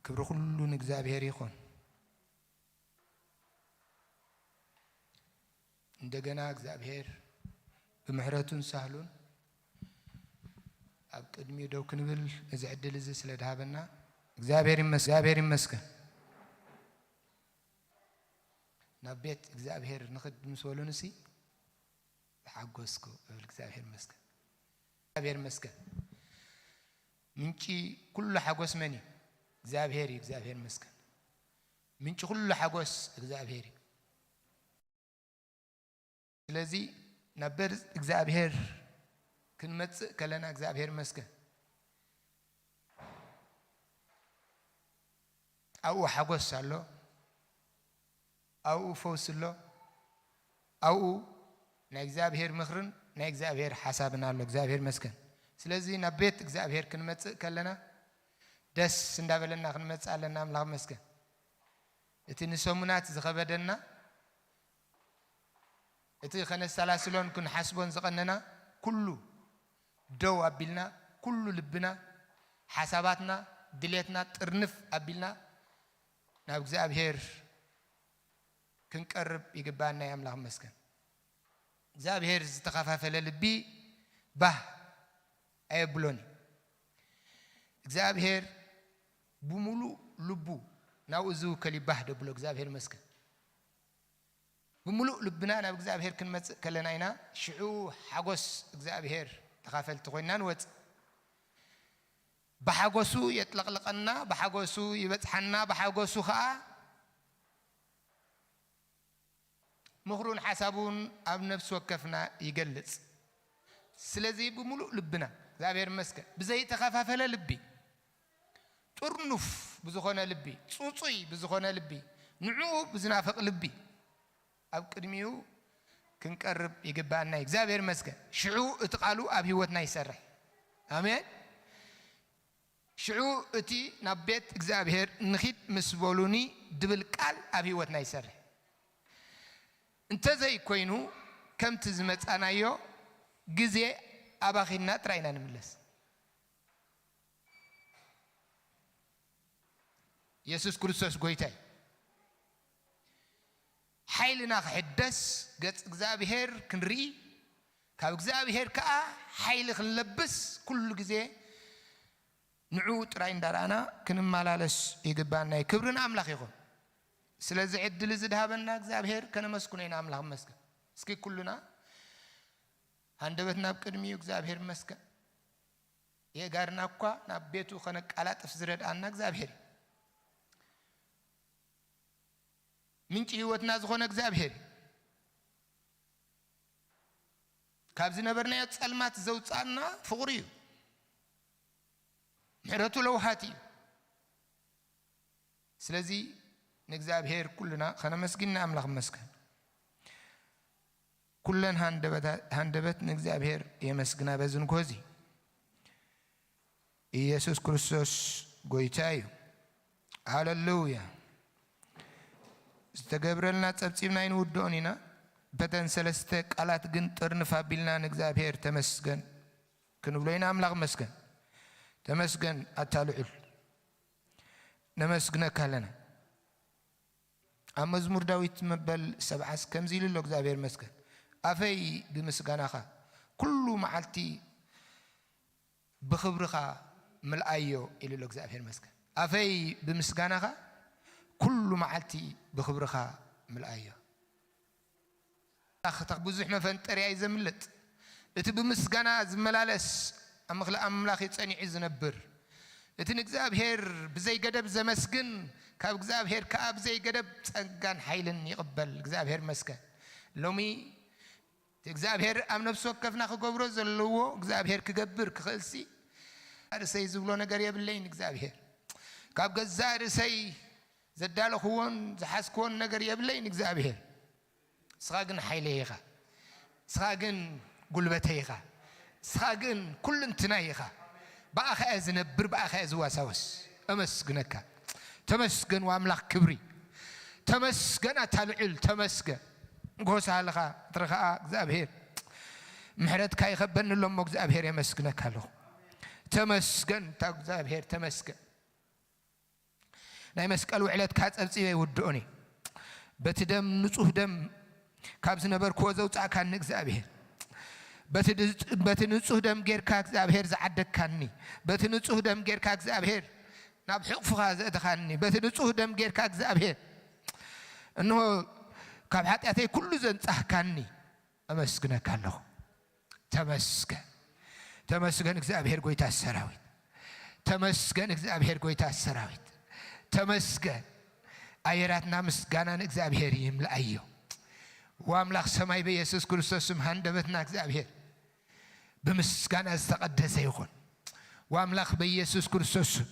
ክብሪ ኩሉ ንእግዚኣብሔር ይኹን። እንደገና እግዚኣብሔር ብምሕረቱን ሳህሉን ኣብ ቅድሚኡ ደው ክንብል እዚ ዕድል እዚ ስለ ድሃበና እግዚኣብሔር ይመስ-፣ እግዚኣብሔር ይመስገን። ናብ ቤት እግዚኣብሔር ንኽድ ምስ በሉንሲ ተሓጎስኩ እብል። እግዚኣብሔር ይመስገን። እግዚኣብሔር ይመስገን። ምንጪ ኩሉ ሓጎስ መን እዩ? እግዚኣብሔር እዩ። እግዚኣብሔር ይመስገን። ምንጪ ኩሉ ሓጎስ እግዚኣብሔር እዩ። ስለዚ ናብ ቤት እግዚኣብሔር ክንመጽእ ከለና እግዚኣብሔር ይመስገን። ኣብኡ ሓጎስ ኣሎ፣ ኣብኡ ፈውሲ ኣሎ፣ ኣብኡ ናይ እግዚኣብሔር ምኽርን ናይ እግዚኣብሔር ሓሳብን ኣሎ። እግዚኣብሔር ይመስገን። ስለዚ ናብ ቤት እግዚኣብሔር ክንመጽእ ከለና ደስ እንዳበለና ክንመጽእ ኣለና። ኣምላኽ ይመስገን። እቲ ንሰሙናት ዝኸበደና፣ እቲ ከነሰላስሎን ክንሓስቦን ዝቐነና ኩሉ ደው ኣቢልና፣ ኩሉ ልብና፣ ሓሳባትና፣ ድሌትና ጥርንፍ ኣቢልና ናብ እግዚኣብሔር ክንቀርብ ይግባና እዩ። ኣምላኽ ይመስገን። እግዚኣብሔር ዝተኸፋፈለ ልቢ ባህ ኣየብሎን እዩ። እግዚኣብሔር ብምሉእ ልቡ ናብኡ ዝውከል እዩ ባህ ደብሎ። እግዚኣብሔር ይመስገን። ብምሉእ ልብና ናብ እግዚኣብሔር ክንመጽእ ከለና ኢና፣ ሽዑ ሓጎስ እግዚኣብሔር ተኻፈልቲ ኮይንና ንወጽእ። ብሓጎሱ የጥለቕልቐና፣ ብሓጎሱ ይበጽሓና፣ ብሓጎሱ ኸኣ ምኽሩን ሓሳቡን ኣብ ነፍሲ ወከፍና ይገልጽ። ስለዚ ብምሉእ ልብና፣ እግዚኣብሔር ይመስገን፣ ብዘይተኸፋፈለ ልቢ፣ ጥርኑፍ ብዝኾነ ልቢ፣ ጽጹይ ብዝኾነ ልቢ፣ ንዕኡ ብዝናፍቕ ልቢ ኣብ ቅድሚኡ ክንቀርብ ይግባኣና እዩ። እግዚኣብሔር ይመስገን። ሽዑ እቲ ቃሉ ኣብ ህይወትና ይሰርሕ። ኣሜን። ሽዑ እቲ ናብ ቤት እግዚኣብሔር ንኺድ ምስ በሉኒ ድብል ቃል ኣብ ህይወትና ይሰርሕ። እንተዘይኮይኑ ከምቲ ዝመጻናዮ ግዜ ኣባኺንና ጥራይ ኢና ንምለስ። የሱስ ክርስቶስ ጎይታ እዩ። ሓይልና ክሕደስ፣ ገጽ እግዚኣብሔር ክንርኢ፣ ካብ እግዚኣብሔር ከኣ ሓይሊ ክንለብስ ኩሉ ግዜ ንዕኡ ጥራይ እንዳረኣና ክንመላለስ ይግባና እዩ። ክብሪ ንኣምላኽ ይኹን። ስለዚ ዕድል እዚ ድሃበና እግዚኣብሔር ከነመስግኖ ኢና። ኣምላኽ ይመስገን። እስኪ ኩሉና ሃንደበትና ኣብ ቅድሚኡ እግዚኣብሔር ይመስገን። የእጋርና እኳ ናብ ቤቱ ከነቀላጥፍ ዝረድኣና እግዚኣብሔር እዩ። ምንጪ ህይወትና ዝኾነ እግዚኣብሔር እዩ። ካብ ዝነበርናዮ ጸልማት ዘውጻና ፍቕሩ እዩ። ምሕረቱ ለውሃት እዩ። ስለዚ ንእግዚኣብሔር ኩልና ከነመስግን ንኣምላኽ ይመስገን። ኩለን ሃንደበታ-፣ ሃንደበት ንእግዚኣብሔር የመስግና በዚ ንግሆ እዚ። ኢየሱስ ክርስቶስ ጎይታ እዩ። ሃሌሉያ። ዝተገብረልና ጸብጺብና ኣይንውድኦን ኢና። በተን ሰለስተ ቃላት ግን ጥርንፍ ኣቢልና ንእግዚኣብሔር ተመስገን ክንብሎ ኢና። ኣምላኽ መስገን። ተመስገን ኣታ ልዑል። ነመስግነካ ኣለና። ኣብ መዝሙር ዳዊት መበል ሰብዓስ ከምዚ ኢሉ ኣሎ፣ እግዚኣብሔር መስገን። ኣፈይ ብምስጋናኻ ኩሉ መዓልቲ ብኽብርኻ ምልኣዮ ኢሉ ኣሎ፣ እግዚኣብሔር መስገን። ኣፈይ ብምስጋናኻ ኩሉ መዓልቲ ብኽብርኻ ምልኣዮ። ኣኽታ ብዙሕ መፈንጠርያ እዩ ዘምልጥ። እቲ ብምስጋና ዝመላለስ ኣብ ምኽሊ ኣምላኽ እዩ ጸኒዑ ዝነብር። እቲ ንእግዚኣብሔር ብዘይ ገደብ ዘመስግን፣ ካብ እግዚኣብሔር ከኣ ብዘይ ገደብ ጸጋን ሓይልን ይቕበል። እግዚኣብሔር መስገን። ሎሚ እቲ እግዚኣብሔር ኣብ ነፍሲ ወከፍና ክገብሮ ዘለዎ እግዚኣብሔር ክገብር ክኽእልሲ፣ ርእሰይ ዝብሎ ነገር የብለይን እግዚኣብሔር። ካብ ገዛእ ርእሰይ ዘዳለኽዎን ዝሓዝክዎን ነገር የብለይን እግዚኣብሔር። ንስኻ ግን ሓይለይ ኢኻ። ንስኻ ግን ጉልበተይ ኢኻ። ንስኻ ግን ኩልንትናይ ኢኻ። ብኣኻ እየ ዝነብር፣ ብኣኻ እየ ዝዋሳወስ። እመስግነካ። ተመስገን ወኣምላኽ ክብሪ። ተመስገን ኣታ ልዑል፣ ተመስገን። ጎሳ ኣለኻ፣ ትረኸኣ እግዚኣብሔር። ምሕረትካ ይኸበኒ ኣሎ እሞ እግዚኣብሔር የመስግነካ ኣለኹ። ተመስገን እታ እግዚኣብሔር፣ ተመስገን። ናይ መስቀል ውዕለትካ ጸብጺበ ይውድኦኒ። በቲ ደም፣ ንጹህ ደም ካብ ዝነበርክዎ ዘውጻእካኒ እግዚኣብሔር፣ በቲ ድ-፣ በቲ ንጹህ ደም ጌርካ እግዚኣብሔር ዝዓደግካኒ፣ በቲ ንጹህ ደም ጌርካ እግዚኣብሔር ናብ ሕቕፍኻ ዘእተኻኒ፣ በቲ ንጹህ ደም ጌርካ እግዚኣብሔር እንሆ ካብ ሓጢኣተይ ኩሉ ዘንጻህካኒ፣ ኣመስግነካ ኣለኹ። ተመስገን፣ ተመስገን እግዚኣብሔር ጐይታ ሰራዊት፣ ተመስገን እግዚኣብሔር ጐይታ ሰራዊት፣ ተመስገን። ኣየራትና ምስጋና ንእግዚኣብሔር ይምልኣዮ። ወኣምላኽ ሰማይ በኢየሱስ ክርስቶስ ስም ሃንደበትና እግዚኣብሔር ብምስጋና ዝተቐደሰ ይኹን። ወኣምላኽ በኢየሱስ ክርስቶስ ስም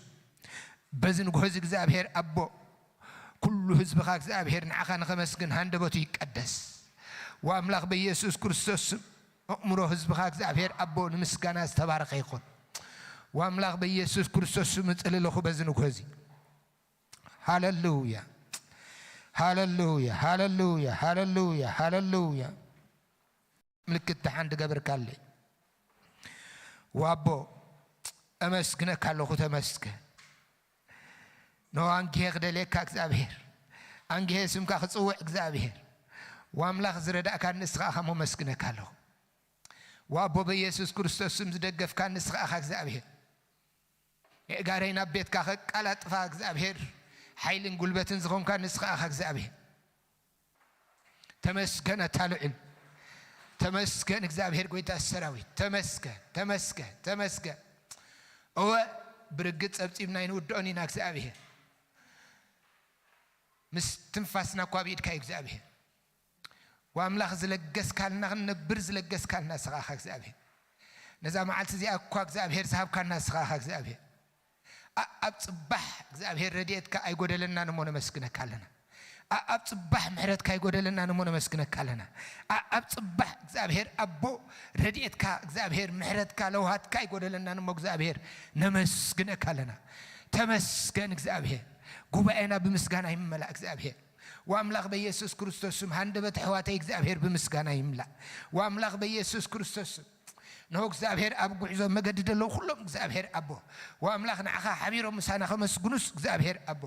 በዚ ንግሆ እዚ እግዚኣብሔር ኣቦ ኩሉ ህዝብኻ እግዚኣብሔር ንዓኻ ንኸመስግን ሃንደበቱ ይቀደስ። ወኣምላኽ በኢየሱስ ክርስቶስ ስም ኣእምሮ ህዝብኻ እግዚኣብሔር ኣቦ ንምስጋና ዝተባረኸ ይኹን። ወኣምላኽ በኢየሱስ ክርስቶስ ስም እጽሊ ኣለኹ በዚ ንግሆ እዚ። ሃለሉያ፣ ሃለሉያ፣ ሃለሉያ፣ ሃለሉያ፣ ሃለሉያ። ምልክት ደሓን ዝገበርካለይ ዋቦ፣ እመስግነካ ኣለኹ። ተመስገን። ኖ፣ ኣንጊሄ ክደልየካ እግዚኣብሔር፣ ኣንጊሄ ስምካ ክጽውዕ እግዚኣብሔር፣ ወኣምላኽ ዝረዳእካ ንስኻ ኢኻ፣ እሞ መስግነካ ኣለኹ። ዋቦ፣ በኢየሱስ ክርስቶስ ስም ዝደገፍካ ንስኻ ኢኻ እግዚኣብሔር። የእጋረይ ናብ ቤትካ ከቃላጥፋ እግዚኣብሔር፣ ሓይልን ጉልበትን ዝኾንካ ንስኻ ኢኻ እግዚኣብሔር። ተመስገን ኣታ ልዑል። ተመስገን እግዚኣብሔር ጐይታ ሰራዊት። ተመስገን፣ ተመስገን፣ ተመስገን። እወ፣ ብርግጽ ጸብጺብና ኣይንውድኦን ኢና እግዚኣብሔር። ምስ ትንፋስና እኳ ኣብ ኢድካ እዩ እግዚኣብሔር። ወኣምላኽ ዝለገስካልና፣ ክንነብር ዝለገስካልና ንስኻ ኢኻ እግዚኣብሔር። ነዛ መዓልቲ እዚኣ እኳ እግዚኣብሔር ዝሃብካና ንስኻ ኢኻ እግዚኣብሔር። ኣ-፣ ኣብ ጽባሕ እግዚኣብሔር ረድኤትካ ኣይጎደለናን እሞ ነመስግነካ ኣለና። ኣ-፣ ኣብ ጽባሕ ምሕረትካ ኣይጎደለናን እሞ ነመስግነካ ኣለና። ኣ-፣ ኣብ ጽባሕ እግዚኣብሔር ኣቦ ረድኤትካ፣ እግዚኣብሔር ምሕረትካ፣ ለውሃትካ ኣይጎደለናን እሞ እግዚኣብሔር ነመስግነካ ኣለና። ተመስገን እግዚኣብሔር። ጉባኤና ብምስጋና ይመላእ እግዚኣብሔር። ወኣምላኽ በኢየሱስ ክርስቶስ ስም ሃንደበት ኣሕዋተይ እግዚኣብሔር ብምስጋና ይምላእ። ወኣምላኽ በኢየሱስ ክርስቶስ ስም፣ ንሆ እግዚኣብሔር ኣብ ጉዕዞ መገዲ ዘለዉ ኩሎም እግዚኣብሔር ኣቦ፣ ወኣምላኽ ንዓኻ ሓቢሮም ምሳና ከመስግኑስ እግዚኣብሔር ኣቦ፣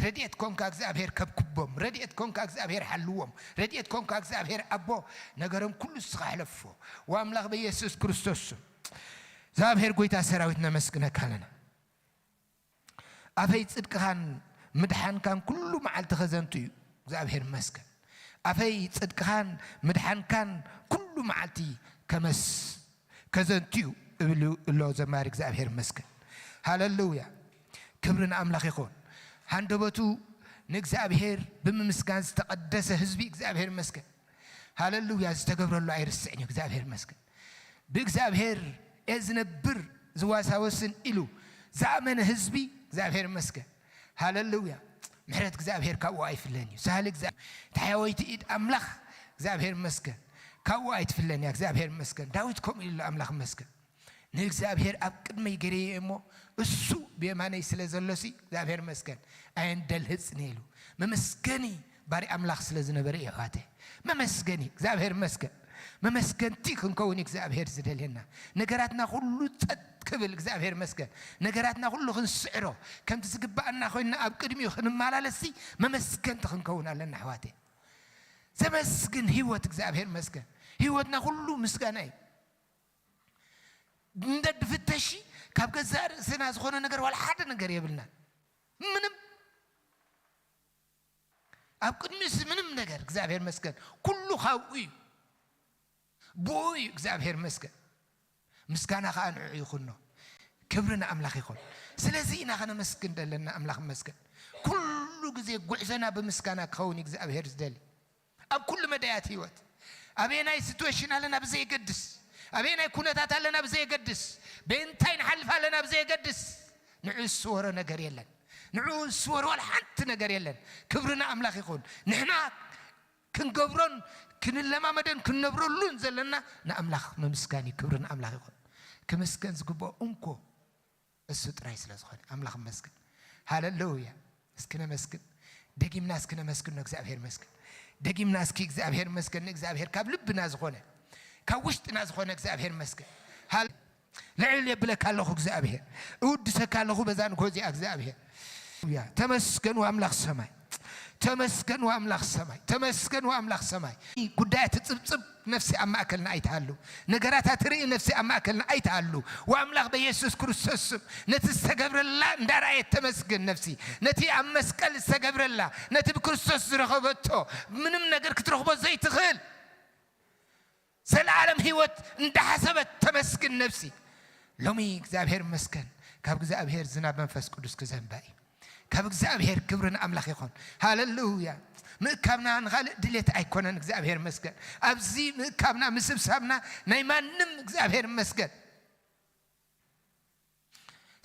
ረድኤት ኮንካ እግዚኣብሔር ከብክቦም፣ ረድኤት ኮንካ እግዚኣብሔር ሓልዎም፣ ረድኤት ኮንካ እግዚኣብሔር ኣቦ፣ ነገሮም ኩሉ ንስኻ ሕለፎ። ወኣምላኽ በኢየሱስ ክርስቶስ ስም እግዚኣብሔር ጐይታ ሰራዊት ነመስግነካ ኣለና። ኣፈይ ጽድቅኻን ምድሓንካን ኩሉ መዓልቲ ከዘንቱ እዩ። እግዚኣብሔር ይመስገን። ኣፈይ ጽድቅኻን ምድሓንካን ኩሉ መዓልቲ ከመስ-፣ ከዘንቱ እዩ እብል ኣሎ ዘማሪ። እግዚኣብሔር ይመስገን። ሃለሉያ። ክብሪ ንኣምላኽ ይኹን። ሃንደበቱ ንእግዚኣብሔር ብምምስጋን ዝተቐደሰ ህዝቢ እግዚኣብሔር ይመስገን። ሃለሉያ። ዝተገብረሉ ኣይርስዕን እዩ። እግዚኣብሔር ይመስገን። ብእግዚኣብሔር እየ ዝነብር ዝዋሳወስን ኢሉ ዝኣመነ ህዝቢ እግዚኣብሔር ይመስገን። ሃለሉያ። ምሕረት እግዚኣብሔር ካብኡ ኣይፍለን እዩ። ሳህሊ እግዚኣብሔር፣ ተሓያወይቲ ኢድ ኣምላኽ እግዚኣብሔር ይመስገን። ካብኡ ኣይትፍለን እያ። እግዚኣብሔር ይመስገን። ዳዊት ከምኡ ኢሉ ኣሎ፣ ኣምላኽ ይመስገን። ንእግዚኣብሔር ኣብ ቅድመይ ገይረዮ እሞ እሱ ብየማነይ ስለ ዘሎሲ እግዚኣብሔር ይመስገን። ኣየንደልህጽን ኢሉ መመስገኒ ባሪ ኣምላኽ ስለ ዝነበረ እዩ ኣሕዋተይ። መመስገኒ እግዚኣብሔር ይመስገን። መመስገንቲ ክንከውን እዩ እግዚኣብሔር ዝደልየና። ነገራትና ኩሉ ጸጥ ክብል እግዚኣብሔር ይመስገን። ነገራትና ኩሉ ክንስዕሮ ከምቲ ዝግባኣና ኮይንና ኣብ ቅድሚኡ ክንመላለስሲ መመስገንቲ ክንከውን ኣለና ኣሕዋተይ። ዘመስግን ህይወት እግዚኣብሔር ይመስገን። ህይወትና ኩሉ ምስጋና እዩ። እንደ ድፍተሺ ካብ ገዛእ ርእስና ዝኾነ ነገር ዋላ ሓደ ነገር የብልናን። ምንም ኣብ ቅድሚኡስ ምንም ነገር እግዚኣብሔር ይመስገን። ኩሉ ካብኡ እዩ። ብኡ እዩ እግዚኣብሔር ይመስገን። ምስጋና ኸኣ ንዕኡ ይኹኖ። ክብሪ ንኣምላኽ ይኹን። ስለዚ ኢና ኸነመስግን ዘለና ኣምላኽ ይመስገን። ኩሉ ግዜ ጉዕዞና ብምስጋና ክኸውን እዩ እግዚኣብሔር ዝደሊ። ኣብ ኩሉ መዳያት ህይወት ኣበየናይ ሲትዌሽን ኣለና ብዘየገድስ፣ ኣበየናይ ኩነታት ኣለና ብዘየገድስ፣ በየንታይ ንሓልፍ ኣለና ብዘየገድስ፣ ንዑ ዝስወሮ ነገር የለን። ንዑ ዝስወሮ ዋላ ሓንቲ ነገር የለን። ክብሪ ንኣምላኽ ይኹን። ንሕና ክንገብሮን ክንለማመደን ክንነብረሉን ዘለና ንኣምላኽ ምምስጋን እዩ። ክብሪ ንኣምላኽ ይኹን። ክምስገን ዝግብኦ እንኮ እሱ ጥራይ ስለ ዝኾነ ኣምላኽ ይመስገን። ሃለሉያ። እስኪ ነመስግን። ደጊምና እስኪ ነመስግን ነው። እግዚኣብሔር ይመስገን። ደጊምና እስኪ እግዚኣብሔር ይመስገን። ንእግዚኣብሔር ካብ ልብና ዝኾነ፣ ካብ ውሽጥና ዝኾነ እግዚኣብሔር ይመስገን። ሃለ-፣ ልዕል የብለካ ኣለኹ እግዚኣብሔር። እውድሰካ ኣለኹ በዛ ንግሆ እዚኣ እግዚኣብሔር። ሃሌሉያ። ተመስገን ኣምላኽ ሰማይ፣ ተመስገን ኣምላኽ ሰማይ፣ ተመስገን ኣምላኽ ሰማይ። ጉዳያት ትጽብጽብ ነፍሲ ኣብ ማእከልና ኣይትሃሉ። ነገራት ኣትርኢ ነፍሲ ኣብ ማእከልና ኣይትሃሉ። ወኣምላኽ በየሱስ ክርስቶስ ስም ነቲ ዝተገብረላ እንዳረኣየት ተመስግን ነፍሲ። ነቲ ኣብ መስቀል ዝተገብረላ፣ ነቲ ብክርስቶስ ዝረኸበቶ፣ ምንም ነገር ክትረኽቦ ዘይትኽእል ዘለዓለም ህይወት እንዳሓሰበት ተመስግን ነፍሲ። ሎሚ እግዚኣብሔር ይመስገን፣ ካብ እግዚኣብሔር ዝናብ መንፈስ ቅዱስ ክዘንባ እዩ። ካብ እግዚኣብሔር ክብሪ ንኣምላኽ ይኹን። ሃሌሉያ። ምእካብና ንኻልእ ድሌት ኣይኮነን። እግዚኣብሔር ይመስገን። ኣብዚ ምእካብና ምስብሳብና ናይ ማንም እግዚኣብሔር ይመስገን።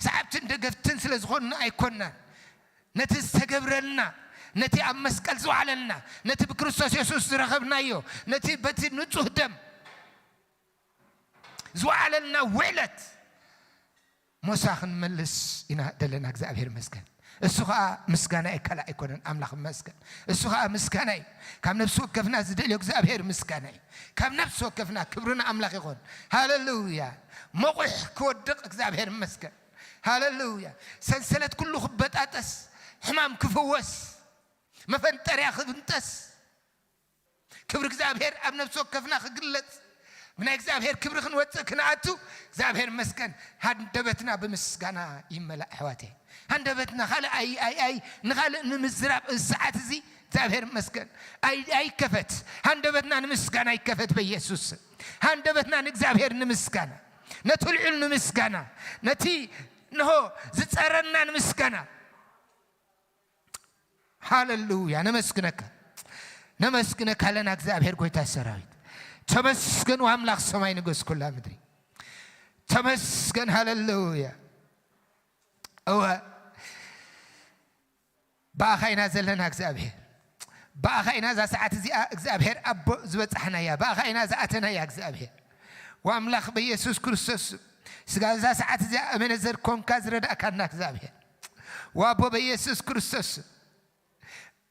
ሰዓብትን ደገፍትን ስለ ዝኾንና ኣይኮንናን። ነቲ ዝተገብረልና፣ ነቲ ኣብ መስቀል ዝወዓለልና፣ ነቲ ብክርስቶስ የሱስ ዝረኸብናዮ፣ ነቲ በቲ ንጹህ ደም ዝወዓለልና ውዕለት ሞሳ ክንመልስ ኢና ደለና። እግዚኣብሔር ይመስገን። እሱ ኸኣ ምስጋና እዩ፣ ካልእ ኣይኮነን። ኣምላኽ ይመስገን። እሱ ኸኣ ምስጋና እዩ። ካብ ነፍሲ ወከፍና ዝደልዮ እግዚኣብሔር ምስጋና እዩ። ካብ ነፍሲ ወከፍና ክብሪ ንኣምላኽ ይኹን። ሃሌሉያ። መቑሕ ክወድቕ እግዚኣብሔር ይመስገን። ሃሌሉያ። ሰንሰለት ኩሉ ክበጣጠስ፣ ሕማም ክፍወስ፣ መፈንጠርያ ክብንጠስ፣ ክብሪ እግዚኣብሔር ኣብ ነፍሲ ወከፍና ክግለጽ፣ ብናይ እግዚኣብሔር ክብሪ ክንወጽእ ክንኣቱ፣ እግዚኣብሔር ይመስገን። ሃንደበትና ብምስጋና ይመላእ ኣሕዋተይ። ሃንደበትና ካልእ ኣይ ኣይ ኣይ ንኻልእ ንምዝራብ እዚ ሰዓት እዚ እግዚኣብሔር ይመስገን ኣይ ኣይከፈት። ሃንደበትና ንምስጋና ይከፈት በኢየሱስ ስም። ሃንደበትና ንእግዚኣብሔር ንምስጋና፣ ነቲ ልዑል ንምስጋና፣ ነቲ እንሆ ዝጸረና ንምስጋና። ሃሌሉያ። ነመስግነካ፣ ነመስግነካ ኣለና እግዚኣብሔር ጎይታ ሰራዊት። ተመስገን ኣምላኽ ሰማይ ንገስ ኩላ ምድሪ። ተመስገን። ሃሌሉያ። እወ፣ ብኣኻ ኢና ዘለና እግዚኣብሔር። ብኣኻ ኢና እዛ ሰዓት እዚኣ እግዚኣብሔር ኣቦ ዝበጻሕናያ። ብኣኻ ኢና ዝኣተናያ እግዚኣብሔር። ወኣምላኽ በኢየሱስ ክርስቶስ ስጋ እዛ ሰዓት እዚኣ እመነዘር ኮንካ ዝረዳእካና እግዚኣብሔር። ወኣቦ በኢየሱስ ክርስቶስ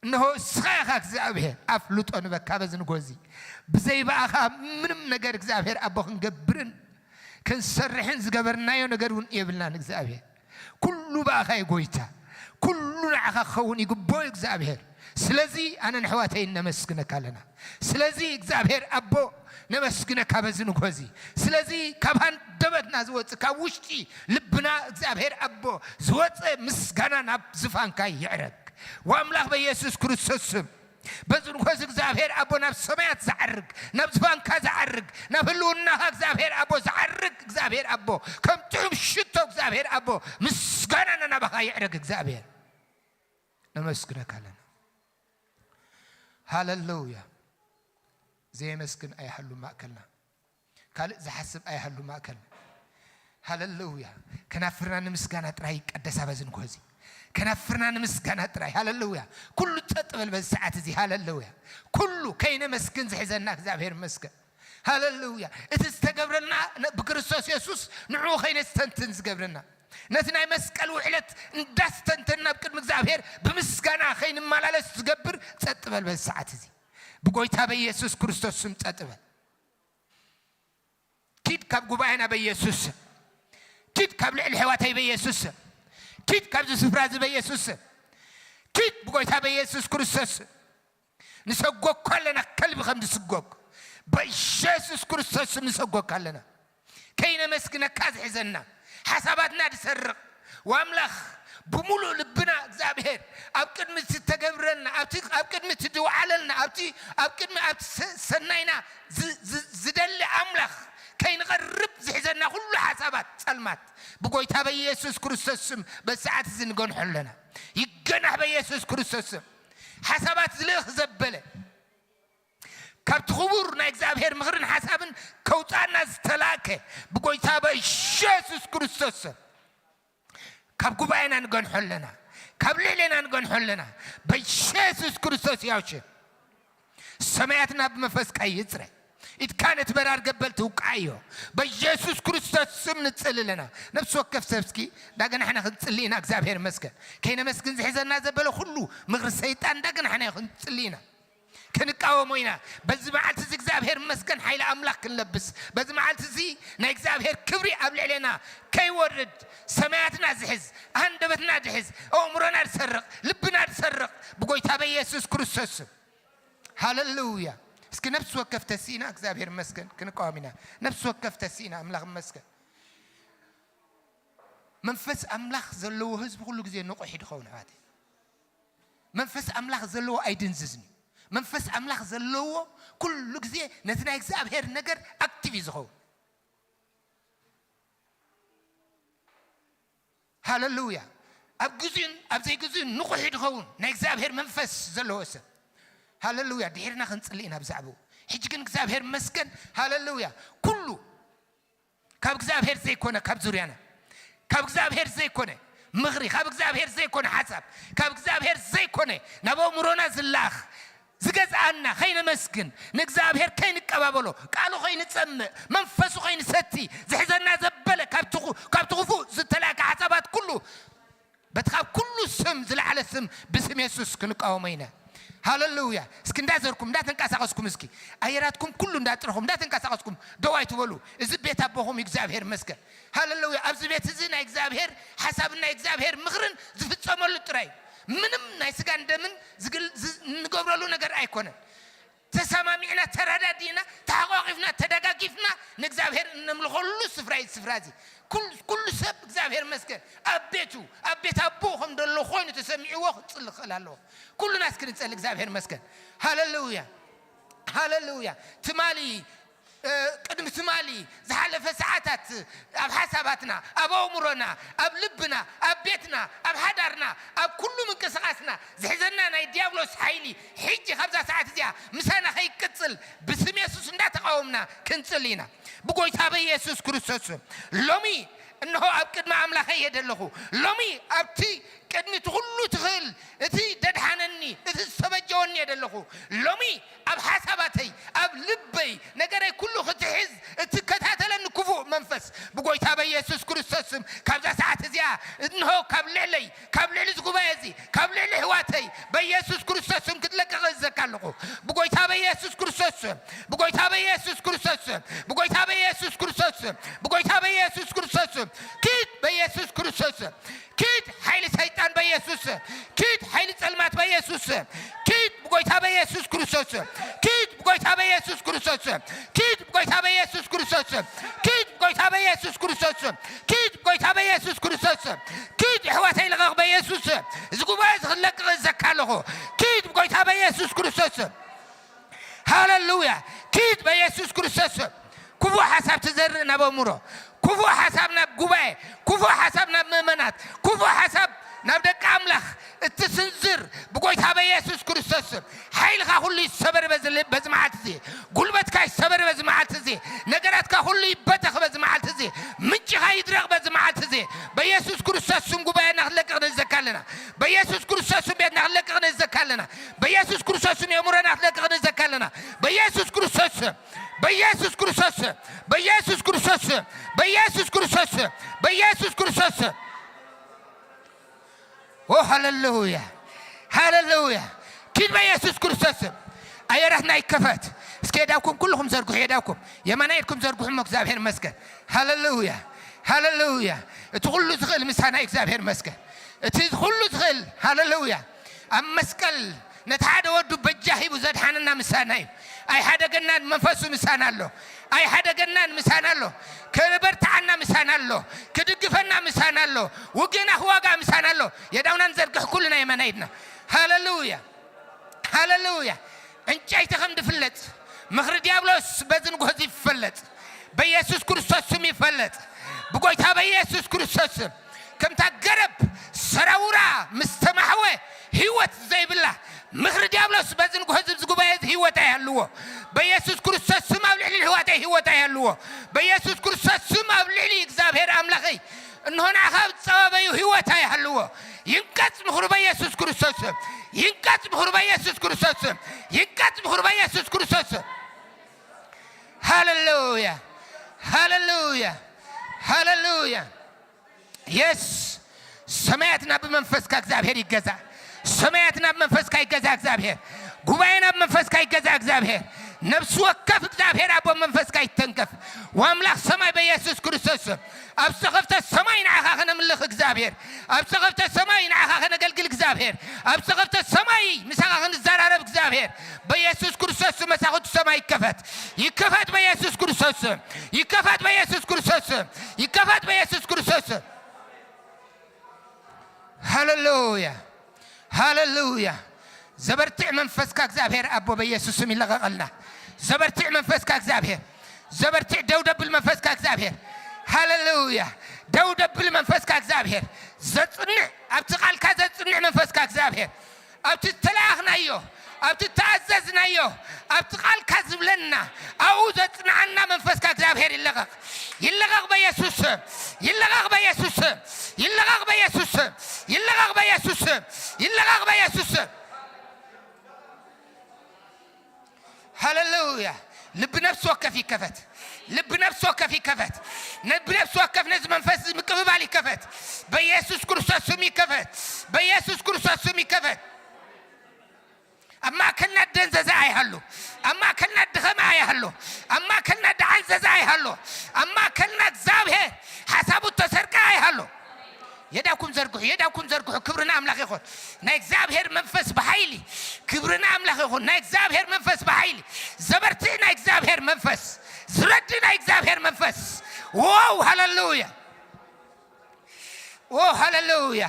እንሆ እስኻ ኢኻ እግዚኣብሔር። ኣፍልጦ ንበካ በዚ ንጎዚ። ብዘይ ብኣኻ ምንም ነገር እግዚኣብሔር ኣቦ ክንገብርን ክንሰርሕን ዝገበርናዮ ነገር እውን የብልናን እግዚኣብሔር። ኩሉ ብኣኻ እዩ ጎይታ። ኩሉ ንዓኻ ክኸውን ይግብኦ እዩ እግዚኣብሔር። ስለዚ ኣነን ኣሕዋተይን ነመስግነካ ኣለና። ስለዚ እግዚኣብሔር ኣቦ ነመስግነካ በዚ ንጎዚ። ስለዚ ካብ ሃንደበትና ዝወጽእ፣ ካብ ውሽጢ ልብና እግዚኣብሔር ኣቦ ዝወጸ ምስጋና ናብ ዝፋንካ ይዕረግ። ወኣምላኽ በኢየሱስ ክርስቶስ ስም በዚ ንጎዚ እግዚኣብሔር ኣቦ ናብ ሰማያት ዝዓርግ፣ ናብ ዝፋንካ ዝዓርግ፣ ናብ ህልውናኻ እግዚኣብሔር ኣቦ ዝዓርግ እግዚኣብሔር ኣቦ ከም ጥዑም ሽቶ እግዚኣብሔር ኣቦ ምስጋናና ናባኻ ይዕረግ እግዚኣብሔር። ነመስግነካ ኣለና። ሃሌሉያ። ዘየመስግን ኣይሃሉ ማእከልና። ካልእ ዝሓስብ ኣይሃሉ ማእከልና። ሃሌሉያ። ከናፍርና ንምስጋና ጥራይ ይቀደሳ በዚ ንጎዚ። ከናፍርና ንምስጋና ጥራይ። ሃሌሉያ። ኩሉ ጸጥ በል በዚ ሰዓት እዚ። ሃሌሉያ። ኩሉ ከይነመስግን ዝሕዘና እግዚኣብሔር ይመስገን። ሃሌሉያ። እቲ ዝተገብረልና ነ-፣ ብክርስቶስ የሱስ ንዕኡ ከይነስተንትን ዝገብረና፣ ነቲ ናይ መስቀል ውዕለት እንዳስተንተንና ኣብ ቅድሚ እግዚኣብሔር ብምስጋና ከይንመላለስ ዝገብር፣ ጸጥ በል በዚ ሰዓት እዚ። ብጎይታ በኢየሱስ ክርስቶስ ስም ጸጥ በል። ኪድ ካብ ጉባኤና በኢየሱስ ስም። ኪድ ካብ ልዕሊ ኣሕዋተይ በኢየሱስ ስም። ኪድ ካብዚ ስፍራ እዚ በኢየሱስ ስም። ኪድ ብጎይታ በኢየሱስ ክርስቶስ ስም። ንሰጎካ ኣለና፣ ከልቢ ከም ዝስጎግ በኢየሱስ ክርስቶስ ስም ንሰጎካ ኣለና። ከይነመስግነካ ዝሕዘና፣ ሓሳባትና ዝሰርቕ፣ ወኣምላኽ ብምሉእ ልብና እግዚኣብሔር ኣብ ቅድሚ እቲ ተገብረልና፣ ኣብቲ፣ ኣብ ቅድሚ እቲ ዝወዓለልና፣ ኣብቲ፣ ኣብ ቅድሚ፣ ኣብቲ ሰ-፣ ሰናይና ዝ-፣ ዝ-፣ ዝደሊ ኣምላኽ ከይንቐርብ ዝሕዘና ኩሉ ሓሳባት ጸልማት ብጎይታ በኢየሱስ ክርስቶስ ስም በዚ ሰዓት እዚ ንገንሖ ኣለና። ይገናሕ በኢየሱስ ክርስቶስ ስም። ሓሳባት ዝልእኽ ዘበለ፣ ካብቲ ክቡር ናይ እግዚኣብሔር ምኽርን ሓሳብን ከውጻና ዝተላእከ ብጎይታ በኢየሱስ ክርስቶስ ስም ካብ ጉባኤና ንገንሖ ኣለና። ካብ ልዕሌና ንገንሖ ኣለና። በኢየሱስ ክርስቶስ ያው ሽም ሰማያትና ብመንፈስካ ይጽረ። ኢድካ ነቲ በራር ገበል ትውቃዮ። በኢየሱስ ክርስቶስ ስም ንጽሊ ኣለና። ነፍሲ ወከፍ ሰብ እስኪ እንዳገናሕና ክንጽሊ ኢና። እግዚኣብሔር ይመስገን። ከይነመስግን ዝሕዘና ዘበለ ኩሉ ምኽሪ ሰይጣን እንዳገናሕና ክንጽሊ ኢና። ክንቃወሞ ኢና። በዚ መዓልቲ እዚ እግዚኣብሔር ይመስገን ሓይሊ ኣምላኽ ክንለብስ፣ በዚ መዓልቲ እዚ ናይ እግዚኣብሔር ክብሪ ኣብ ልዕሌና ከይወርድ ሰማያትና ዝሕዝ፣ ኣንደበትና ዝሕዝ፣ ኣእምሮና ዝሰርቕ፣ ልብና ዝሰርቕ ብጎይታ በኢየሱስ ክርስቶስ ስም። ሃሌሉያ። እስኪ ነፍሲ ወከፍ ተሲእና እግዚኣብሔር ይመስገን ክንቃወም ኢና። ነፍሲ ወከፍ ተሲእና ኣምላኽ ይመስገን። መንፈስ ኣምላኽ ዘለዎ ህዝቢ ኩሉ ግዜ ንቑሕ እዩ ዝኸውን ኣሕዋተይ። መንፈስ ኣምላኽ ዘለዎ ኣይድንዝዝን እዩ። መንፈስ ኣምላኽ ዘለዎ ኩሉ ግዜ ነቲ ናይ እግዚኣብሔር ነገር ኣክቲቭ እዩ ዝኸውን። ሃሌሉያ። ኣብ ግዜኡን ኣብ ዘይግዜኡን ንቑሕ እዩ ዝኸውን ናይ እግዚኣብሔር መንፈስ ዘለዎ ሰብ። ሃሌሉያ። ድሒርና ክንጽሊ ኢና ብዛዕባኡ። ሕጂ ግን እግዚኣብሔር ይመስገን። ሃሌሉያ። ኩሉ ካብ እግዚኣብሔር ዘይኮነ፣ ካብ ዙርያና፣ ካብ እግዚኣብሔር ዘይኮነ ምኽሪ፣ ካብ እግዚኣብሔር ዘይኮነ ሓሳብ፣ ካብ እግዚኣብሔር ዘይኮነ ናብ ኣእምሮና ዝለኣኽ ዝገዝኣና ከይነመስግን፣ ንእግዚኣብሔር ከይንቀባበሎ፣ ቃሉ ከይንጸምእ፣ መንፈሱ ከይንሰቲ፣ ዝሕዘና ዘበለ ካብቲ ኩ-፣ ካብቲ ክፉእ ዝተላእከ ሓሳባት ኩሉ፣ በቲ ካብ ኩሉ ስም ዝለዓለ ስም ብስም የሱስ ክንቃወሞ ኢና። ሃሌሉያ። እስኪ እንዳዘርኩም እንዳተንቀሳቐስኩም፣ እስኪ ኣየራትኩም ኩሉ እንዳጥረኹም እንዳተንቀሳቐስኩም ደው ኣይትበሉ። እዚ ቤት ኣቦኹም እዩ፣ እግዚኣብሔር ይመስገን። ሃሌሉያ። ኣብዚ ቤት እዚ ናይ እግዚኣብሔር ሓሳብን ናይ እግዚኣብሔር ምኽርን ዝፍጸመሉ ጥራይ፣ ምንም ናይ ስጋን ደምን ዝግል-፣ ዝ-፣ እንገብረሉ ነገር ኣይኮነን። ተሰማሚዕና፣ ተረዳዲእና፣ ተሓቋቒፍና፣ ተደጋጊፍና ንእግዚኣብሔር እነምልኸሉ ስፍራ እዩ፣ ስፍራ እዚ። ኩል-፣ ኩሉ ሰብ እግዚኣብሔር ይመስገን ኣብ ቤቱ፣ ኣብ ቤት ኣቦኡ ከም ዘሎ ኮይኑ ተሰሚዕዎ ክጽሊ ክኽእል ኣለዎ። ኩሉና እስኪ ንጸሊ፣ እግዚኣብሔር ይመስገን። ሃሌሉያ፣ ሃሌሉያ። ትማሊ፣ እ፣ ቅድሚ ትማሊ ዝሓለፈ ሰዓታት ኣብ ሓሳባትና፣ ኣብ ኣእምሮና፣ ኣብ ልብና፣ ኣብ ቤትና፣ ኣብ ሓዳርና፣ ኣብ ኩሉ ምንቅስቓስና ዝሕዘና ናይ ዲያብሎስ ሓይሊ፣ ሕጂ ካብዛ ሰዓት እዚኣ ምሳና ከይቅጽል ብስም የሱስ እንዳተቃወምና ክንጽሊ ኢና። ብጎይታ በኢየሱስ ክርስቶስ ስም ሎሚ እንሆ ኣብ ቅድሚ ኣምላኸ እየ ዘለኹ። ሎሚ ኣብቲ ቅድሚ እቲ ኩሉ ትኽእል፣ እቲ ደድሓነኒ፣ እቲ ዝተበጀወኒ እየ ዘለኹ። ሎሚ ኣብ ሓሳባተይ፣ ኣብ ልበይ፣ ነገረይ ኩሉ ክትሕዝ እትከታተለኒ ክፉእ መንፈስ ብጎይታ በኢየሱስ ክርስቶስ ስም ካብዛ ሰዓት እዚኣ እንሆ ካብ ልዕለይ፣ ካብ ልዕሊ እዚ ጉባኤ እዚ፣ ካብ ልዕሊ ኣሕዋተይ በኢየሱስ ክርስቶስ ስም ክትለቅቕ እዘካ ኣለኹ። ብጎይታ በኢየሱስ ክርስቶስ ስም፣ ብጎይታ በኢየሱስ ክርስቶስ ስም፣ ብጎይታ በኢየሱስ ክርስቶስ ስም፣ ብጎይታ በኢየሱስ ክርስቶስ ስም፣ ኪድ በኢየሱስ ክርስቶስ ስም፣ ኪድ ሓይሊ ሰይጣን በኢየሱስ ስም፣ ኪድ ሓይሊ ጸልማት በኢየሱስ ስም፣ ኪድ ብጎይታ በኢየሱስ ክርስቶስ ስም፣ ኪድ ብጎይታ በኢየሱስ ክርስቶስ ስም፣ ኪድ ብጎይታ በኢየሱስ ክርስቶስ ስም፣ ኪድ ብጎይታ በኢየሱስ ክርስቶስ ስም፣ ኪድ ብጎይታ በኢየሱስ ክርስቶስ ስም፣ ኪድ ኣሕዋተይ ልቐቕ በኢየሱስ ስም። እዚ ጉባኤ እዚ ክለቅቕ እዘካ ኣለኹ። ኪድ ብጎይታ በኢየሱስ ክርስቶስ ስም። ሃሌሉያ። ኪድ በኢየሱስ ክርስቶስ ስም። ክፉእ ሓሳብ ትዘርእ ናብ ኣእምሮ፣ ክፉእ ሓሳብ ናብ ጉባኤ፣ ክፉእ ሓሳብ ናብ ምእመናት፣ ክፉእ ሓሳብ ናብ ደቂ ኣምላኽ እትስንዝር ብጎይታ በኢየሱስ ክርስቶስ ስም ሓይልኻ ኩሉ ይሰበር በዚ ል-፣ በዚ መዓልቲ እዚ። ጉልበትካ ይሰበር በዚ መዓልቲ እዚ። ነገራትካ ኩሉ ይበተኽ በዚ መዓልቲ እዚ። ምንጭኻ ይድረቕ በዚ መዓልቲ እዚ። በኢየሱስ ክርስቶስ ስም ጉባኤና ክንለቅቕ ንእዘካ ኣለና። በኢየሱስ ክርስቶስ ስም ቤትና ክንለቅቕ ንእዘካ ኣለና። በኢየሱስ ክርስቶስ ስም የእምሮና ክንለቅቕ ንእዘካ ኣለና። በኢየሱስ ክርስቶስ ስም፣ በኢየሱስ ክርስቶስ ስም፣ በኢየሱስ ክርስቶስ ስም፣ በኢየሱስ ክርስቶስ ስም፣ በኢየሱስ ክርስቶስ ስም። ኦ ሃሌሉያ፣ ሃሌሉያ። ኪድ በኢየሱስ ክርስቶስ ስም። ኣየራትና ይከፈት። እስኪ የዳውኩም ኩልኹም ዘርግሑ፣ የዳውኩም የማናይ ኢድኩም ዘርግሑ እሞ እግዚኣብሔር ይመስገን። ሃሌሉያ፣ ሃሌሉያ። እቲ ኩሉ ዝኽእል ምሳና እዩ፣ እግዚኣብሔር ይመስገን። እቲ ኩሉ ዝኽእል፣ ሃሌሉያ። ኣብ መስቀል ነቲ ሓደ ወዱ በጃ ሂቡ ዘድሓነና ምሳና እዩ። ኣይሓደገናን፣ መንፈሱ ምሳና ኣሎ። ኣይሓደገናን፣ ምሳና ኣሎ። ከበርትዓና ምሳና ኣሎ። ክድግፈና ምሳና ኣሎ። ውግእና ክዋጋ ምሳና ኣሎ። የዳውና ንዘርግሕ ኩልና የማናይ ኢድና። ሃሌሉያ፣ ሃሌሉያ። ዕንጨይቲ ከም ዝፍለጥ ምኽሪ ዲያብሎስ በዚ ንግሆ እዚ ይፈለጥ። በኢየሱስ ክርስቶስ ስም ይፈለጥ። ብጎይታ በኢየሱስ ክርስቶስ ስም ከምታ ገረብ ሰራውራ ምስ ተማሕወ ህይወት ዘይብላ ምኽሪ ዲያብሎስ በዚ ንግሆ እዚ ኣብዚ ጉባኤ እዚ ህይወት ኣይሃልዎ። በኢየሱስ ክርስቶስ ስም ኣብ ልዕሊ ኣሕዋተይ ህይወት ኣይሃልዎ። በኢየሱስ ክርስቶስ ስም ኣብ ልዕሊ እግዚኣብሔር ኣምላኸይ እንሆ ንዓኻ ኣብ ጸባበዩ ህይወት ኣይሃልዎ። ይንቀጽ ምኽሩ በኢየሱስ ክርስቶስ ስም። ይንቀጽ ምኽሩ በኢየሱስ ክርስቶስ ስም። ይንቀጽ ምኽሩ በኢየሱስ ክርስቶስ ስም። ሃሌሉያ፣ ሃሌሉያ፣ ሃሌሉያ። የስ፣ ሰማያትና ብመንፈስካ እግዚኣብሔር ይገዛ። ሰማያትና ብመንፈስካ ይገዛ እግዚኣብሔር። ጉባኤና ብመንፈስካ ይገዛእ እግዚኣብሔር። ነፍሲ ወከፍ እግዚኣብሔር ኣቦ መንፈስካ ይተንከፍ። ወኣምላኽ ሰማይ በኢየሱስ ክርስቶስ ስም ኣብ ዝተኸፍተ ሰማይ ንዓኻ ከነምልኽ እግዚኣብሔር። ኣብ ዝተኸፍተ ሰማይ ንዓኻ ከነገልግል እግዚኣብሔር። ኣብ ዝተኸፍተ ሰማይ ምሳኻ ክንዘራረብ እግዚኣብሔር። በኢየሱስ ክርስቶስ ስም መሳኹቲ ሰማይ ይከፈት። ይከፈት በኢየሱስ ክርስቶስ ስም። ይከፈት በኢየሱስ ክርስቶስ ስም። ይከፈት በኢየሱስ ክርስቶስ ስም። ሃሌሉያ፣ ሃሌሉያ። ዘበርትዕ መንፈስካ እግዚኣብሔር ኣቦ በኢየሱስ ስም ይለቐቐልና። ዘበርትዕ መንፈስካ እግዚኣብሔር፣ ዘበርትዕ ደው ደብል መንፈስካ እግዚኣብሔር። ሃሌሉያ። ደው ደብል መንፈስካ እግዚኣብሔር፣ ዘጽንዕ፣ ኣብቲ ቃልካ ዘጽንዕ መንፈስካ እግዚኣብሔር፣ ኣብቲ ዝተለኣኽናዮ፣ ኣብቲ ተኣዘዝናዮ፣ ኣብቲ ቃልካ ዝብለና፣ ኣብኡ ዘጽንዓና መንፈስካ እግዚኣብሔር ይለቐቕ። ይለቐቕ በኢየሱስ ስም። ይለቐቕ በኢየሱስ ስም። ይለቐቕ በኢየሱስ ስም። ይለቐቕ በኢየሱስ ስም። ይለቐቕ በኢየሱስ ስም። ሃሌሉያ። ልቢ ነፍሲ ወከፍ ይከፈት። ልቢ ነፍሲ ወከፍ ይከፈት። ልቢ ነፍሲ ወከፍ ነዚ መንፈስ ምቅብባል ይከፈት። በኢየሱስ ክርስቶስ ስም ይከፈት። በኢየሱስ ክርስቶስ ስም ይከፈት። ኣብ ማእከልና ደንዘዘ ኣይሃሉ። ኣብ ማእከልና ድኸመ ኣይሃሉ። ኣብ ማእከልና ደዓንዘዘ ኣይሃሉ። ኣብ ማእከልና እግዚኣብሔር ሓሳቡ ተሰርቀ ኣይሃሉ። የዳኩም ዘርግሑ፣ የዳኩም ዘርግሑ። ክብሪ ንኣምላኽ ይኹን። ናይ እግዚኣብሔር መንፈስ ብሓይሊ፣ ክብሪ ንኣምላኽ ይኹን። ናይ እግዚኣብሔር መንፈስ ብሓይሊ፣ ዘበርትዕ ናይ እግዚኣብሔር መንፈስ፣ ዝረዲ ናይ እግዚኣብሔር መንፈስ። ዋው፣ ሃሌሉያ። ኦ ሃሌሉያ።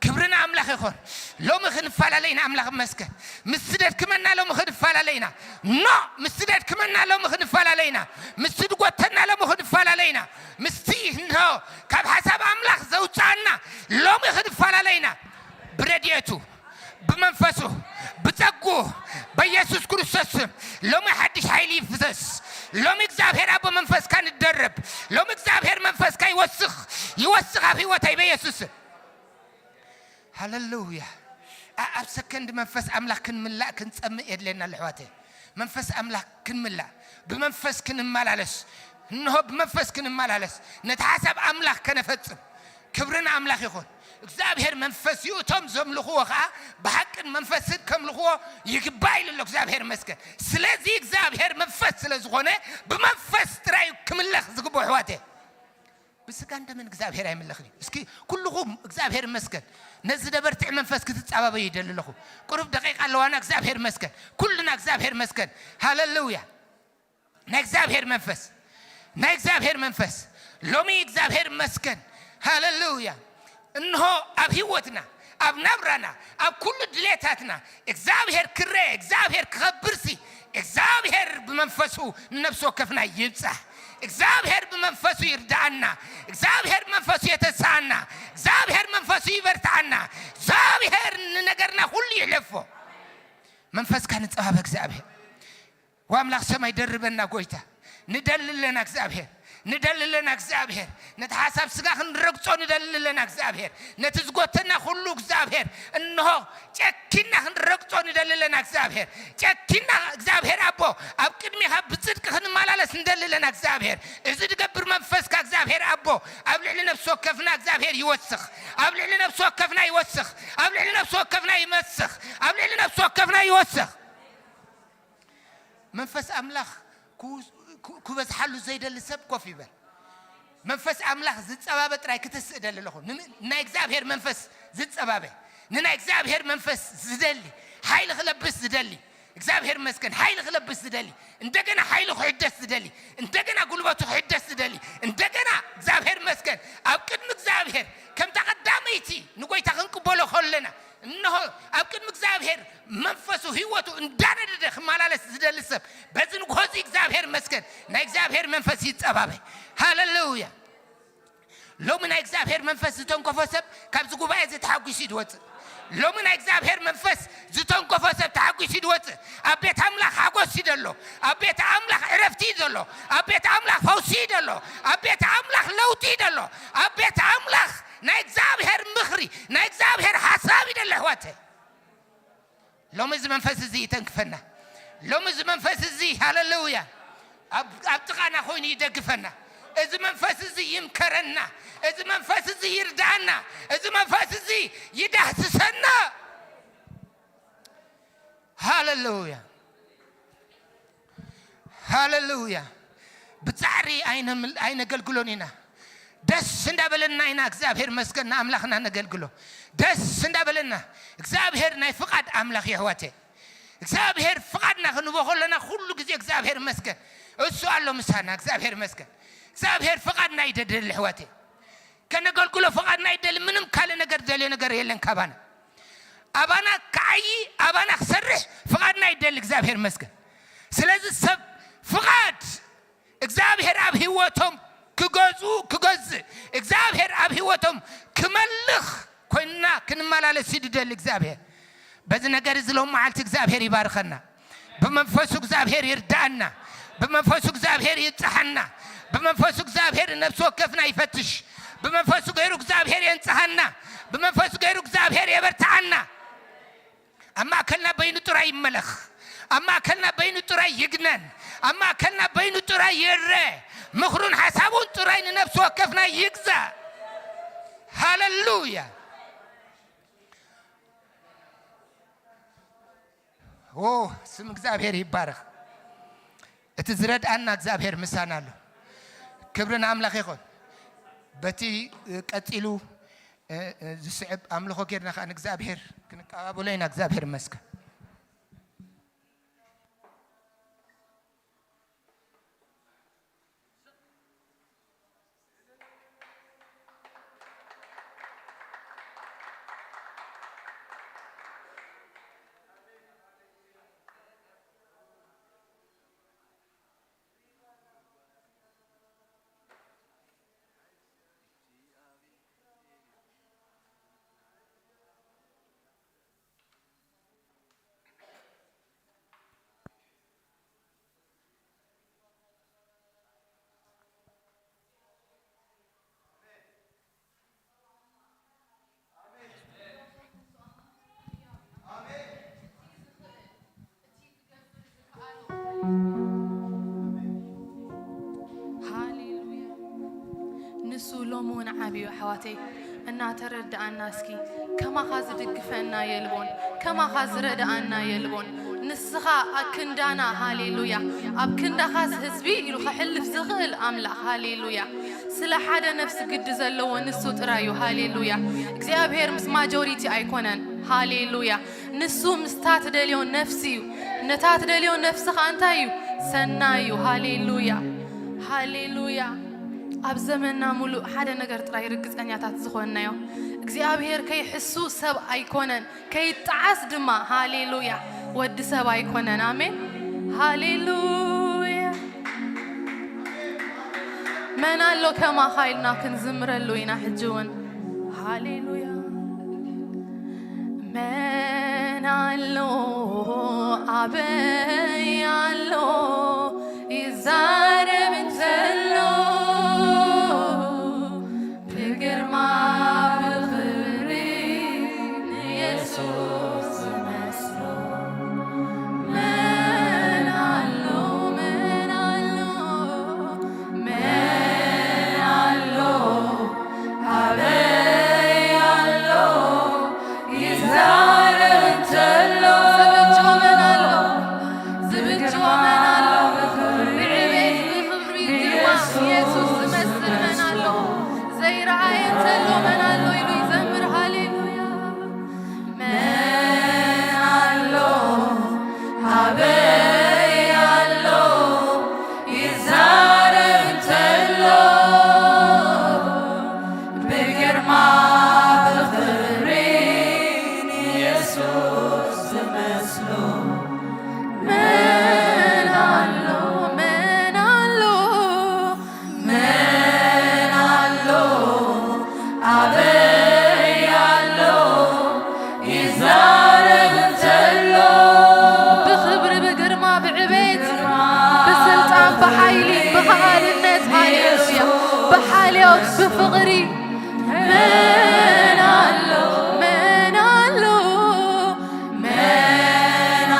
ክብሪ ንኣምላኽ ይኹን። ሎሚ ክንፈላለይና ኣምላኽ ይመስገን። ምስ ደድክመና ሎሚ ክንፈላለይና። ኖ፣ ምስ ደድክመና ሎሚ ክንፈላለይና። ምስ ድጎተና ሎሚ ክንፈላለይና። ምስቲ እንሆ ካብ ሓሳብ ኣምላኽ ዘውፅኣና ሎሚ ክንፈላለይና። ብረድኤቱ፣ ብመንፈሱ፣ ብጸጉ፣ በኢየሱስ ክርስቶስ ስም ሎሚ ሓድሽ ሓይሊ ይፍሰስ። ሎሚ እግዚኣብሔር ኣቦ መንፈስካ ንደርብ። ሎሚ እግዚኣብሔር መንፈስካ ይወስኽ፣ ይወስኽ ኣብ ህይወተይ በኢየሱስ ስም። ሃሌሉያ። ኣ-፣ ኣብ ሰከንድ መንፈስ ኣምላኽ ክንምላእ ክንጸምእ የድልየና ኣሎ ኣሕዋተይ። መንፈስ ኣምላኽ ክንምላእ፣ ብመንፈስ ክንመላለስ፣ እንሆ ብመንፈስ ክንመላለስ፣ ነቲ ሓሳብ ኣምላኽ ከነፈጽም። ክብሪ ንኣምላኽ ይኹን። እግዚኣብሔር መንፈስ እዩ፣ እቶም ዘምልኽዎ ኸዓ ብሓቅን መንፈስን ከምልኽዎ ይግባእ ኢሉ ኣሎ። እግዚኣብሔር ይመስገን። ስለዚ እግዚኣብሔር መንፈስ ስለ ዝኾነ ብመንፈስ ጥራይ እዩ ክምለኽ ዝግብኦ ኣሕዋተይ። ብስጋን ደምን እግዚኣብሔር ኣይምለኽን እዩ። እስኪ ኩልኹም እግዚኣብሔር ይመስገን። ነዚ ደበርትዕ መንፈስ ክትጻባበዩ ይደሊ ኣለኹ። ቁሩብ ደቂቃ ኣለዋና። እግዚኣብሔር ይመስገን። ኩልና እግዚኣብሔር ይመስገን። ሃሌሉያ። ናይ እግዚኣብሔር መንፈስ፣ ናይ እግዚኣብሔር መንፈስ ሎሚ እግዚኣብሔር ይመስገን። ሃሌሉያ። እንሆ ኣብ ህይወትና፣ ኣብ ናብራና፣ ኣብ ኩሉ ድሌታትና እግዚኣብሔር ክረአ፣ እግዚኣብሔር ክኸብርሲ፣ እግዚኣብሔር ብመንፈሱ ንነፍሲ ወከፍና ይብጻሕ። እግዚኣብሔር ብመንፈሱ ይርድኣና። እግዚኣብሔር ብመንፈሱ የተስኣና። እግዚኣብሔር መንፈሱ ይበርትዓና። እግዚኣብሔር ንነገርና ኩሉ ይሕለፎ። መንፈስካ ንጸባበ እግዚኣብሔር። ወኣምላኽ ሰማይ ደርበና ጎይታ። ንደሊ ኣለና እግዚኣብሔር። ንደሊ ኣለና እግዚኣብሔር። ነቲ ሓሳብ ስጋ ክንረግጾ ንደሊ ኣለና እግዚኣብሔር። ነቲ ዝጎተና ኩሉ እግዚኣብሔር። እንሆ ጨኪና ክንረግጾ ንደሊ ኣለና እግዚኣብሔር። ጨኪና እግዚኣብሔር ኣቦ ኣብ ቅድሚኻ ብጽድቂ ክንመላለስ ንደሊ ኣለና እግዚኣብሔር። እዚ ዝገብር መንፈስካ እግዚኣብሔር ኣቦ ኣብ ልዕሊ ነፍሲ ወከፍና እግዚኣብሔር ይወስኽ። ኣብ ልዕሊ ነፍሲ ወከፍና ይወስኽ። ኣብ ልዕሊ ነፍሲ ወከፍና ይመስኽ። ኣብ ልዕሊ ነፍሲ ወከፍና ይወስኽ። መንፈስ ኣምላኽ ክው-፣ ክው-፣ ክበዝሓሉ ዘይደሊ ሰብ ኮፍ ይበል። መንፈስ ኣምላኽ ዝጸባበ ጥራይ ክትስእ እደሊ ኣለኹ። ን-፣ ናይ እግዚኣብሔር መንፈስ ዝጸባበ፣ ንናይ እግዚኣብሔር መንፈስ ዝደሊ፣ ሓይሊ ክለብስ ዝደሊ፣ እግዚኣብሔር ይመስገን፣ ሓይሊ ክለብስ ዝደሊ፣ እንደገና ሓይሊ ክሕደስ ዝደሊ፣ እንደገና ጉልበቱ ክሕደስ ዝደሊ፣ እንደገና እግዚኣብሔር ይመስገን፣ ኣብ ቅድሚ እግዚኣብሔር ከምታ ቀዳመይቲ ንጎይታ ክንቅበሎ ከለና፣ እንሆ ኣብ ቅድሚ እግዚኣብሔር መንፈሱ ህይወቱ እንዳነደደ ክመላለስ ዝደሊ ሰብ፣ በዚ ንግሆ እዚ እግዚኣብሔር ይመስገን፣ ናይ እግዚኣብሔር መንፈስ ይጸባበ። ሃሌሉያ። ሎሚ ናይ እግዚኣብሔር መንፈስ ዝተንከፎ ሰብ ካብዚ ጉባኤ እዚ ተሓጒሱ እዩ ዝወጽእ። ሎሚ ናይ እግዚኣብሔር መንፈስ ዝተንከፎ ሰብ ተሓጒሱ እዩ ዝወጽእ። ኣብ ቤት ኣምላኽ ሓጎስ እዩ ዘሎ። ኣብ ቤት ኣምላኽ ዕረፍቲ እዩ ዘሎ። ኣብ ቤት ኣምላኽ ፈውሲ እዩ ዘሎ። ኣብ ቤት ኣምላኽ ለውጢ እዩ ዘሎ። ኣብ ቤት ኣምላኽ ናይ እግዚኣብሔር ምኽሪ፣ ናይ እግዚኣብሔር ሓሳብ እዩ ዘሎ ኣሕዋተይ። ሎሚ እዚ መንፈስ እዚ ይተንክፈና። ሎሚ እዚ መንፈስ እዚ፣ ሃሌሉያ፣ ኣብ፣ ኣብ ጥቓና ኮይኑ ይደግፈና። እዚ መንፈስ እዚ ይምከረና። እዚ መንፈስ እዚ ይርድኣና። እዚ መንፈስ እዚ ይዳህስሰና። ሃሌሉያ፣ ሃሌሉያ። ብጻዕሪ ኣይነምል- ኣይነገልግሎን ኢና። ደስ እንዳበለና ኢና እግዚኣብሔር መስገን ንኣምላኽና ነገልግሎ። ደስ እንዳበለና። እግዚኣብሔር ናይ ፍቓድ ኣምላኽ የሕዋተ። እግዚኣብሔር ፍቓድና ክንቦ ከለና ኩሉ ግዜ እግዚኣብሔር መስገን፣ እሱ ኣሎ ምሳና። እግዚኣብሔር መስገን። እግዚኣብሔር ፍቓድና ይደደል ኣሕዋተ። ከነገልግሎ ፍቓድና ይደል። ምንም ካልእ ነገር ደልዮ ነገር የለን ካባና። ኣባና ክዓዪ፣ ኣባና ክሰርሕ ፍቓድና ይደል እግዚኣብሔር መስገን። ስለዚ ሰብ ፍቓድ እግዚኣብሔር ኣብ ህይወቶም ክገዝኡ ክገዝእ እግዚኣብሔር ኣብ ህይወቶም ክመልኽ ኮይንና ክንመላለስ ይድደል እግዚኣብሔር። በዚ ነገር እዚ ሎም መዓልቲ እግዚኣብሔር ይባርኸና። ብመንፈሱ እግዚኣብሔር ይርዳእና። ብመንፈሱ እግዚኣብሔር ይጽሓና። ብመንፈሱ እግዚኣብሔር ነፍሲ ወከፍና ይፈትሽ። ብመንፈሱ ገይሩ እግዚኣብሔር የንጽሃና። ብመንፈሱ ገይሩ እግዚኣብሔር የበርትዓና። ኣብ ማእከልና በይኑ ጥራይ ይመለኽ። ኣብ ማእከልና በይኑ ጥራይ ይግነን። ኣብ ማእከልና በይኑ ጥራይ ይረ ምኽሩን ሓሳቡን ጥራይ ንነፍሲ ወከፍና ይግዛእ። ሃለሉያ። ኦ፣ ስም እግዚኣብሔር ይባረኽ። እቲ ዝረድኣና እግዚኣብሔር ምሳና ኣሎ። ክብሪ ንኣምላኽ ይኹን። በቲ ቀጺሉ ዝስዕብ ኣምልኾ ጌርና ከኣ ንእግዚኣብሔር ክንቀባበሎ ኢና። እግዚኣብሔር ይመስገን። ሃሌሉያ። ንሱ ሎሚ እውን ዓብዩ ኣሕዋተይ እናተረድኣና፣ እስኪ ከማኻ ዝድግፈና የልቦን፣ ከማኻ ዝረድኣና የልቦን። ንስኻ ኣብ ክንዳና፣ ሃሌሉያ፣ ኣብ ክንዳኻስ ህዝቢ ኢሉ ከሕልፍ ዝኽእል ኣምላኽ፣ ሃሌሉያ። ስለ ሓደ ነፍሲ ግዲ ዘለዎ ንሱ ጥራይ እዩ። ሃሌሉያ። እግዚኣብሔር ምስ ማጆሪቲ ኣይኮነን። ሃሌሉያ። ንሱ ምስታ ትደልዮ ነፍሲ እዩ። ነታ ትደልዮ ነፍሲ ኸኣ እንታይ እዩ? ሰናይ እዩ። ሃሌሉያ፣ ሃሌሉያ። ኣብ ዘመንና ሙሉእ ሓደ ነገር ጥራይ ርግጸኛታት ዝኾንናዮ፣ እግዚኣብሔር ከይሕሱ ሰብ ኣይኮነን፣ ከይጠዓስ ድማ፣ ሃሌሉያ፣ ወዲ ሰብ ኣይኮነን። ኣሜን፣ ሃሌሉያ። መን ኣሎ ከማኻ ኢልና ክንዝምረሉ ኢና ሕጂ እውን። ሃሌሉያ። መን ኣሎ ኣበይ ኣሎ ይዛረብ እንተሎ ብግርማ ብኽብሪ ንየሱስ ዝመስሎ መን ኣሎ? መን ኣሎ? መን ኣሎ? ኣበይ ኣሎ? ይዛረብ እንተሎ ዝብጆ መን ኣሎ? ዝብጆ መን ኣሎ? ብዕቤት ብኽብሪ ግርማ ኢየሱስ ዝመስል መን ኣሎ? ዘይረኣየ እንተሎ መን ኣሎ ኢሉ ይዘምር። ሃሌሉያ። መን ኣሎ? ኣበይ ኣሎ? ይዛረብ እንተሎ ብግርማ ብኽብሪ ንየሱስ ዝመስሎ መን ኣሎ? መን ኣሎ? መን ኣሎ? ኣበይ ኣሎ? ይዛረብ እንተሎ ብኽብሪ ብግርማ ብዕቤት ብስልጣን ብሓይሊ ብኸኣልነት፣ ሃሌሉያ፣ ብሓልዮት ብፍቕሪ መን ኣሎ? መን ኣሎ? መን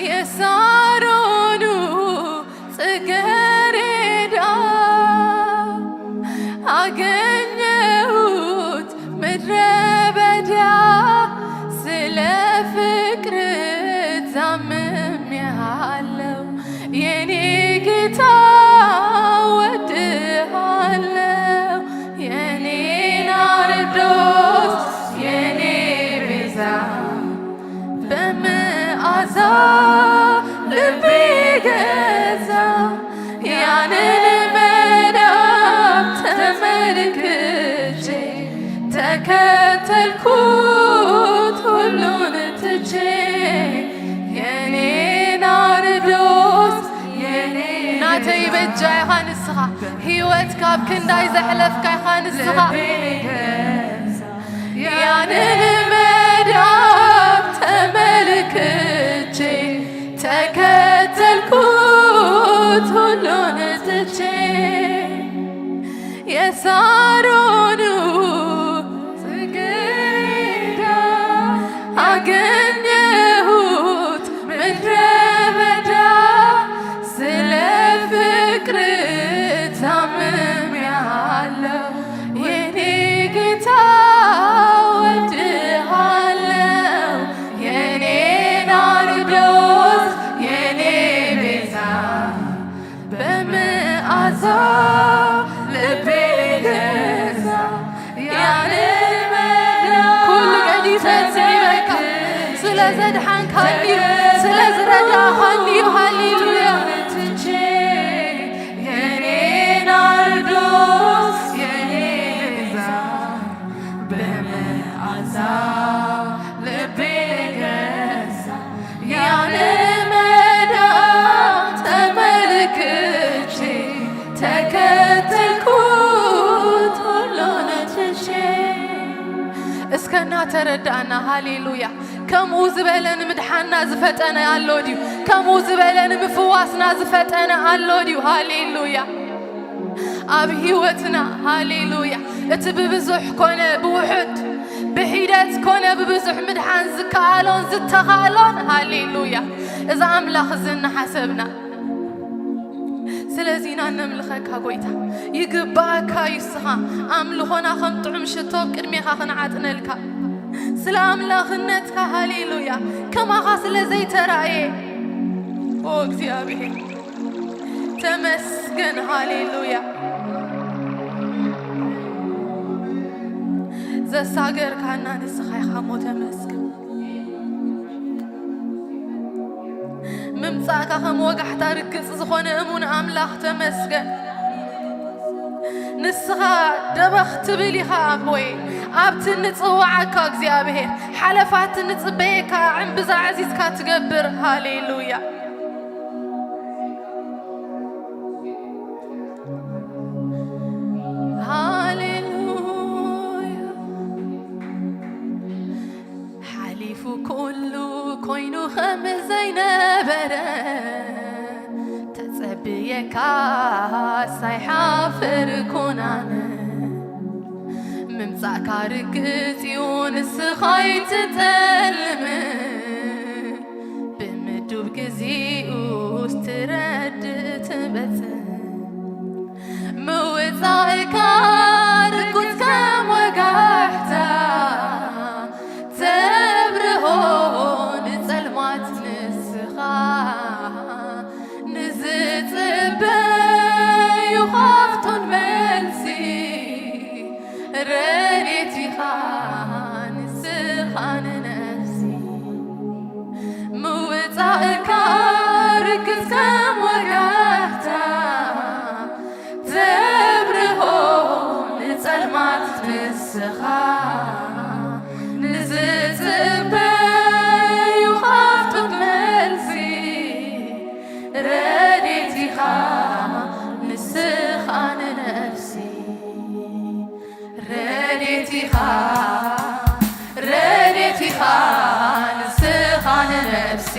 የሳሮኑ ጽጌረዳ አገኘሁት ምድረ በዳ፣ ስለ ፍቅር ታምሜሃለሁ የኔ ጌታ ወድሃለሁ። የኔ ናርዶስ የኔ ቤዛ በመዓዛ ልቤ ገዛ። ያንን መዳፍ ተመልክቼ ተከተልኩት ሁሉን ትቼ። የኔ ናርዶስ የኔ ናተይ በጃ ኢኻ ንስኻ፣ ህይወት ካብ ክንዳይ ዘሕለፍካ ኢኻ ንስኻ። ያንን መዳፍ ተመልክቼ ተከተልኩት ሁሉን ትቼ። የሳሮኑ ጽጌረዳ አገኘሁት ምድረ በዳ፣ ስለ ፍቅር ታምሜሃለሁ የኔ ጌታ ወድሃለሁ። የኔ ናርዶስ የኔ ቤዛ በመዓዛ ልቤ ገዛ። ያንን መዳፍ ኩሉ ገዲፈ ዝህበካ ስለ ዘድሓንካኒ እዩ፣ ስለ ዝረዳእካኒ እዩ። ሃሌሉያ። ትቼ የኔ ናርዶስ የኔ ቤዛ በመዓዛ ልቤ ገዛ። ያንን መዳፍ ተመልክቼ ተከተልኩት ሁሉን ትቼ። እስከ እናተረዳእና፣ ሃሌሉያ። ከምኡ ዝበለ ንምድሓንና ዝፈጠነ ኣሎ ድዩ? ከምኡ ዝበለ ንምፍዋስና ዝፈጠነ ኣሎ ድዩ? ሃሌሉያ። ኣብ ህይወትና፣ ሃሌሉያ፣ እቲ ብብዙሕ ኮነ ብውሑድ፣ ብሒደት ኮነ ብብዙሕ ምድሓን ዝከኣሎን ዝተኻእሎን፣ ሃሌሉያ፣ እዚ ኣምላኽ እዚ እናሓሰብና። ስለዚ ኢና እነምልኸካ ጎይታ፣ ይግባኣካ እዩ እስኻ። ኣምልኾና ከም ጥዑም ሽቶ ኣብ ቅድሜኻ ክንዓጥነልካ። ስለ ኣምላኽነትካ፣ ሃሌሉያ፣ ከማኻ ስለ ዘይተራእየ፣ ኦ እግዚኣብሔር፣ ተመስገን፣ ሃሌሉያ። ዘሳገርካና ንስኻ ኢኻ እሞ ተመስገን። ምምጻእካ ከም ወጋሕታ ርግጽ ዝኾነ እሙን ኣምላኽ ተመስገን። ንስኻ ደበኽ ትብል ኢኻ ኣቦይ። ኣብቲ ንጽውዓካ እግዚኣብሔር፣ ሓለፋቲ ንጽበየካ ዕምብዛ ዓዚዝካ ትገብር። ሃሌሉያ። ሃሌሉያ። ሓሊፉ ኩሉ ኮይኑ ከም ዘይነበረ፣ ተጸብየካ ሳይሓፍር ኩናን። ምምጻእካ ርግጽ እዩ ንስኻ ኣይትጠልም፣ ብምዱብ ግዜኡስ ትረድእ ትመጽእ። ምውጻእካ ርጉጽ ከም ወጋሕታ፣ ተብርሆ ንጸልማት ንስኻ። ንዝጽበዩ ኻፍቶን መልሲ፣ ረድኤት ኢኻ ንስኻ ንነፍሲ። ምውጻእካ ርግጽ ከም ወጋሕታ፣ ተብርሆ ንጸልማት ንስኻ። ንዝጽበዩ ኻፍቶን መልሲ፣ ረድኤት ኢኻ ንስኻ ንነፍሲ። ረድኤት ኢኻ፣ ረድኤት ኢኻ ንስኻ ንነፍሲ።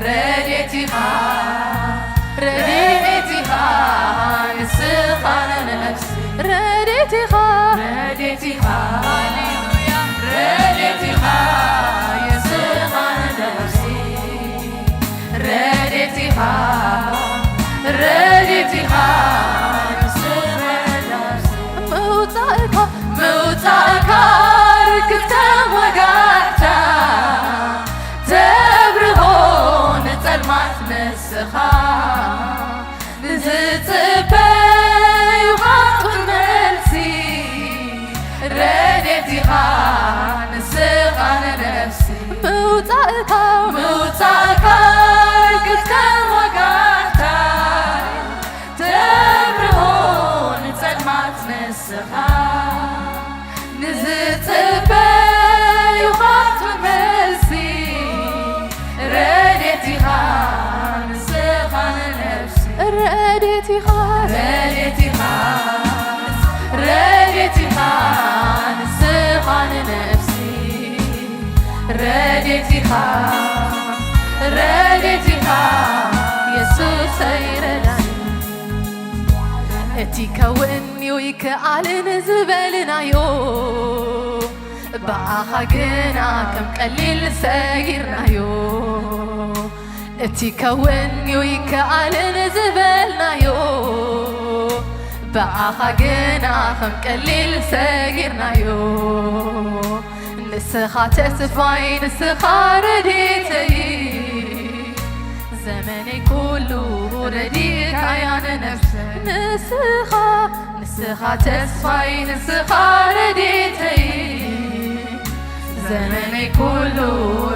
ረድኤት ኢኻ፣ ረድኤት ኢኻ ንስኻ ንነፍሲ። ረድኤት ኢኻ፣ ረድኤት ኢኻ፣ ሃሌሉያ። ረድኤት ኢኻ ንስኻ ንነፍሲ። ምውጻእካ ርግጽ ከም ወጋሕታ ተብርሆ ንጸልማት ንስኻ ንዝጽበዩኻ ትመልሲ ረድኤት ኢኻ ንስኻ ንነፍሲ ረድኤት ኢኻ ረድኤት ኢኻ ረድኤት ኢኻ ንስኻ ንነፍሲ ረድኤት ኢኻ ረድኤት ኢኻ የሱሰይ ረዳኢ እቲ ከውን እዩ ይከኣልን ዝበልናዮ ብኣኻ ግና ከም ቀሊል ሰጊርናዮ እቲ ከውን እዩ ይከኣልን ዝበልናዮ ብኣኻ ግና ከም ቀሊል ሰጊርናዮ ንስኻ ተስፋይ ንስኻ ረድኤተይ ዘመነይ ኩሉ ረዲእካያ ንነፍሰይ ንስኻ ንስኻ ተስፋይ ንስኻ ረድኤተይ ዘመነይ ኩሉ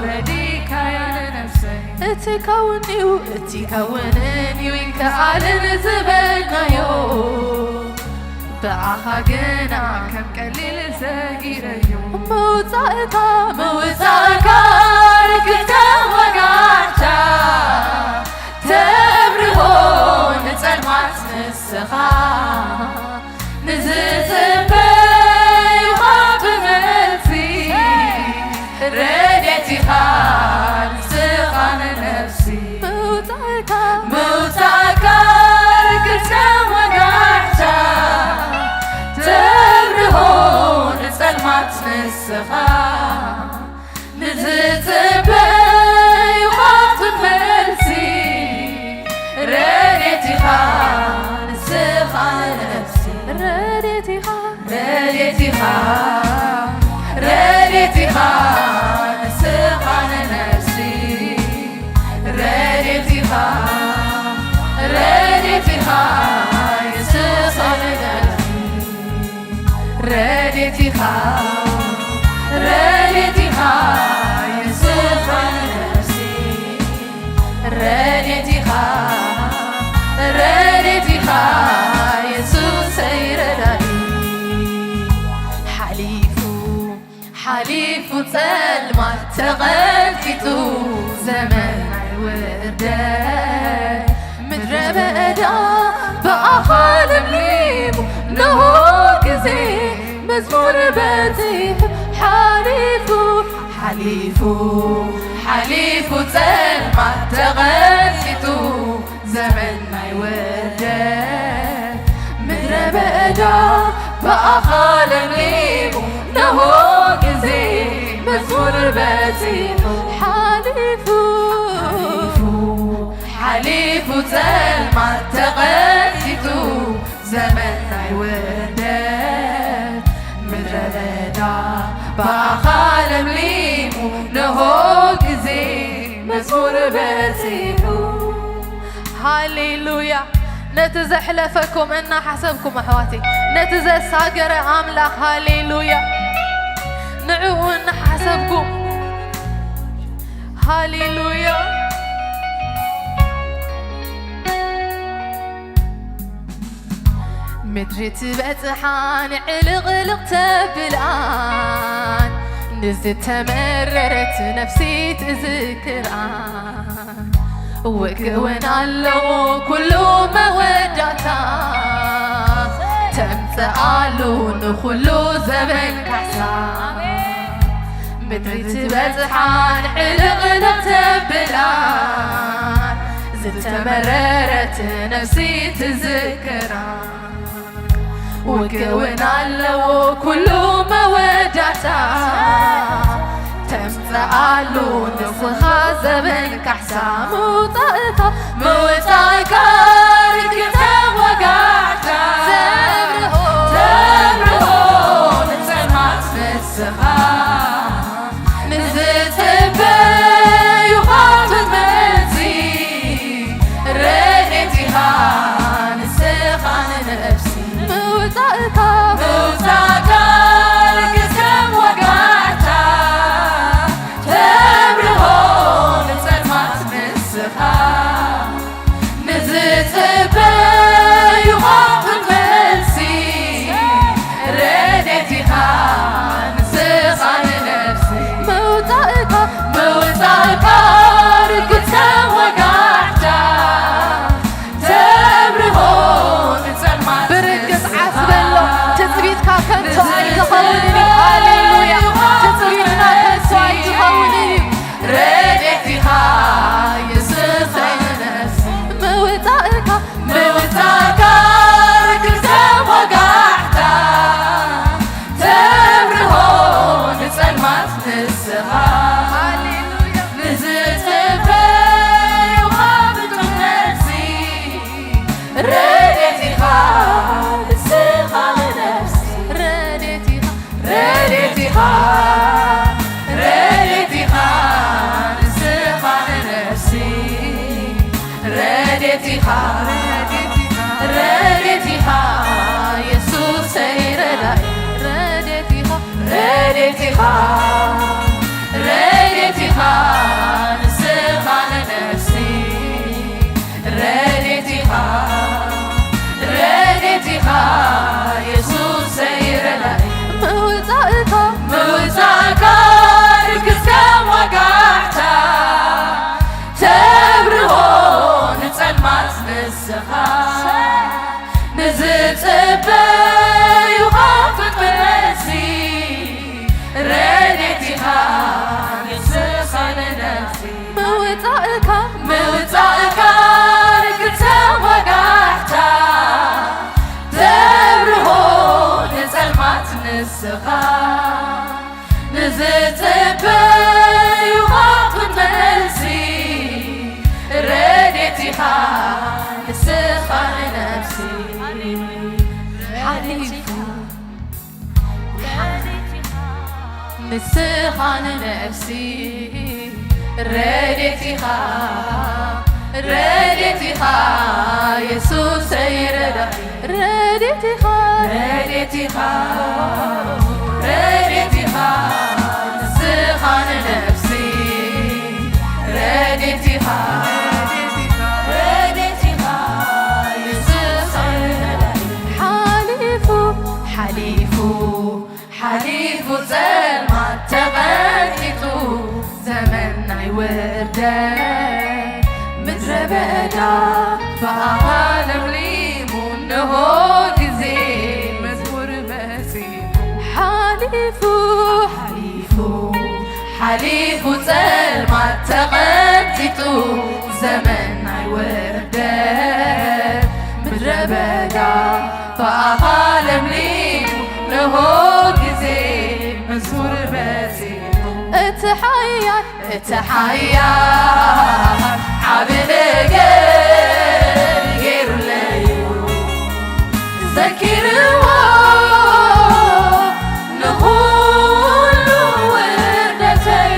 ረዲእካያ ንነፍሰይ እቲ ከውን እዩ እቲ ከውንን እዩ ይከኣልን ዝበልናዮ ብኣኻ ግና ከም ቀሊል ሰጊረዮ ምውፃእካ ምውፃእካ ርግተ ወጋሕታ ተብርሆ ንፀልማት ንስኻ ንዝፅበዩኻ ብመልሲ ረድኤት ኢኻ ንስኻ ንነፍሲ ምውፃእካ ምውፃእካ ርግተ ወጋሕታ ተብርሆ ንፀልማት ንስኻ ንዝፅበዩኻ ብመልሲ ረድኤት ኢኻ ንስኻ ንነፍሲ ረድኤት ኢኻ ረድኤት ኢኻ ረድኤት ኢኻ ንስኻ ንነፍሲ ረድኤት ኢኻ ረድኤት ኢኻ ንስኻ ንነፍሲ ረድኤት ኢኻ ረድኤት ኢኻ ንስኻ ንነፍሲ ረድኤት ኢኻ ረድኤት ኢኻ የሱሰይ ረዳኢ ሓሊፉ ሓሊፉ ጸልማት ተቐንጢጡ ዘመን ናይ ውርደት ምድረ በዳ ብኣኻ ለምሊሙ ነሆ ግዜ መዝሙር በጺሑ ሓሊፉ ሓሊፉ ሓሊፉ ጸልማት ተቐንጢጡ ዘመን ናይ ውርደት ምድረ በዳ ብኣኻ ለምሊሙ ነሆ ግዜ መዝሙር በጺሑ ሓሊፉ ሓሊፉ ሓሊፉ ጸልማት ተቐንጢጡ ዘመን ናይ ውርደት ምድረ በዳ ብኣኻ ለምሊሙ ነሆ ግዜ መዝሙር በጺሑ ሃሌሉያ ነቲ ዘሕለፈኩም እናሓሰብኩም ኣሕዋተይ ነቲ ዘሳገረ ኣምላኽ ሃሌሉያ ንዕኡ እናሓሰብኩም ሃሌሉያ ምድሪ ትበጽሓን ዕልቕልቕ ተብላን ንዝተመረረት ነፍሲ ትዝክራን ውግእ እውን ኣለዎ ኩሉ መወዳእታ ተምጽኣሉ ንኹሉ ዘበን ካሕሳ ምድሪ ትበጽሓን ዕልቕልቕ ተብላን ዝተመረረት ነፍሲ ትዝክራ ውግእ እውን ኣለዎ ኩሉ መወዳእታ ተምጽኣሉ ንስኻ ዘበን ካሕሳ ምውጻእካ ምውጻእካ ርግተ ወጋሕታ ተብርሆ ተብርሆ ንጸልማት ንስኻ ንዝጽበዩኻ ብመልሲ ረድኤት ኢኻ ንስኻ ንነፍሲ ምውጻእካ ምውጻእካ ርግተ ወጋሕታ ተብርሆ ረድኤት ኢኻ፣ ረድኤት ኢኻ፣ የሱሰይ ረዳኢ። ረድኤት ኢኻ፣ ረድኤት ኢኻ፣ ረድኤት ኢኻ፣ ንስኻ ንነፍሲ። ረድኤት ኢኻ፣ ረድኤት ኢኻ፣ የሱሰይ ረዳኢ። ምውጻእካ፣ ምውጻእካ ርክስ ከም ዋጋሕታ ተብርሆ ንጸልማት ንስኻ። ንዝጽበዩኻ ፍጥረትሲ ረድኤት ኢኻ ንስኻ ንነፍሲ። ምውጻእካ፣ ምውጻእካ ርክስ ከም ዋጋሕታ ተብርሆ ንጸልማት ንስኻ። ንዝጽበዩኻ ፍጥረትሲ ረድኤት ኢኻ ንስኻ ንነፍሲ። ሓሊፉ ንስኻ ንነፍሲ ረድኤት ኢኻ፣ ረድኤት ኢኻ የሱሰይ ረዳኢ። ረድኤት ኢኻ፣ ረድኤት ኢኻ፣ ረድኤት ኢኻ ንስኻ ንነፍሲ። ረድኤት ኢኻ፣ ረድኤት ኢኻ የሱሰይ ረዳኢ። ሓሊፉ፣ ሓሊፉ ሓሊፉ ጸልማት ተቐንጢጡ ዘመን ናይ ውርደት ምድረ በዳ ብኣኻ ለምሊሙ እንሆ ግዜ መዝሙር መጺኡ። ሓሊፉ ሓሊፉ ሓሊፉ ጸልማት ተቐንጢጡ ዘመን ናይ ውርደት ምድረ በዳ ብኣኻ ለምሊሙ ንሆ ግዜ መዝሙር በጺሑ። እቲ ሓያል፣ እቲ ሓያል ዓቢ ነገር ገይሩለዩ። ዘኪርዎ ንኹሉ ውርደተይ።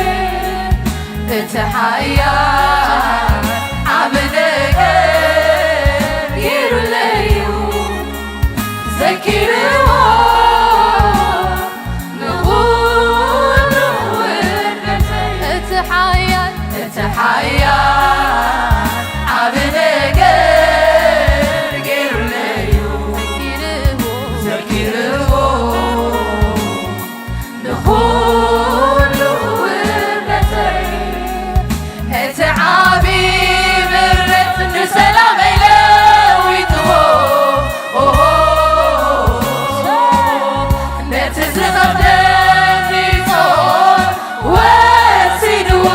እቲ ሓያል ዓቢ ነገር ገይሩለዩ። ዘኪርዎ ንኹሉ ውርደተይ። እቲ ሓያል፣ እቲ ሓያል ዓቢ ነገር ገይሩለዩ። ዘኪርዎ፣ ዘኪርዎ ንኹሉ ውርደተይ። እቲ ዓቢ ምሕረት ንሰላመይ ለዊጥዎ። ኦሆ፣ ነቲ ዝኸብደኒ ጾር ወሲድዎ።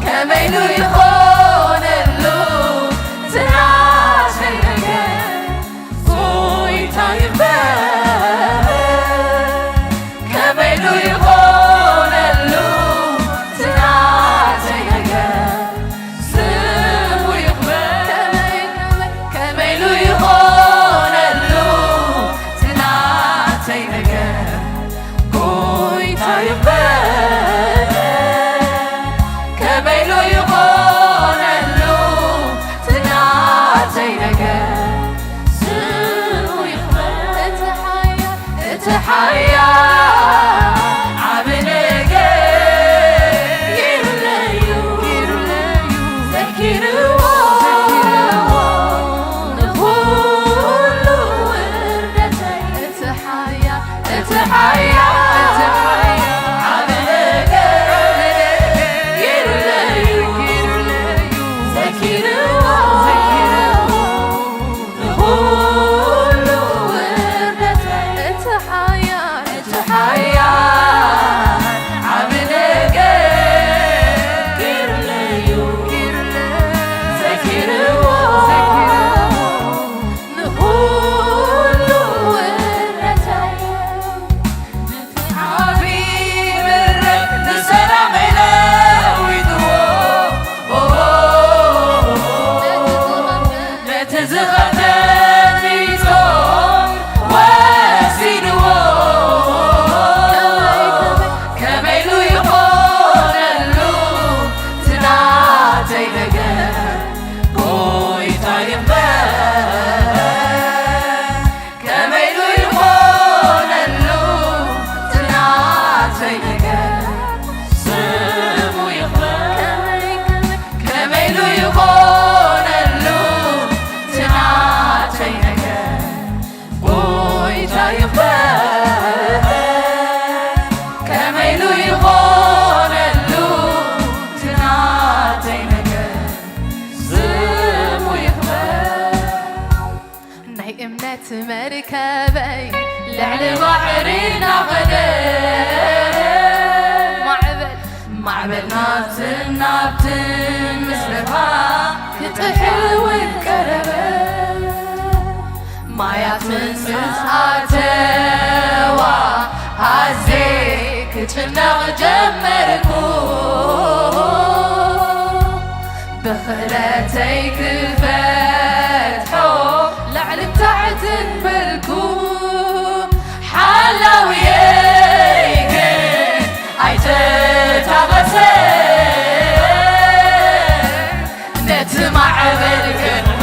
ከመይ ኢሉ ይኾነሉ ትናሽ ነገር ጎይታ ይኽበር። ከመይ ኢሉ ይኾነሉ ትናሽ መርከበይ ልዕሊ ባሕሪ እናኸደ ማዕበል ማዕበል ናብትን ናብትን ምስ ነፋ ክጥሕውን ቀረበ። ማያት ምስ ኣተዋ ኣዜ ክጭነቕ ጀመርኩ። ብኽእለተይ ክፈትሖ ላዕልን ታሕትን በልኩ። ሓላውየይ ግን ኣይተታኸሰ ነቲ ማዕበል ገንሖ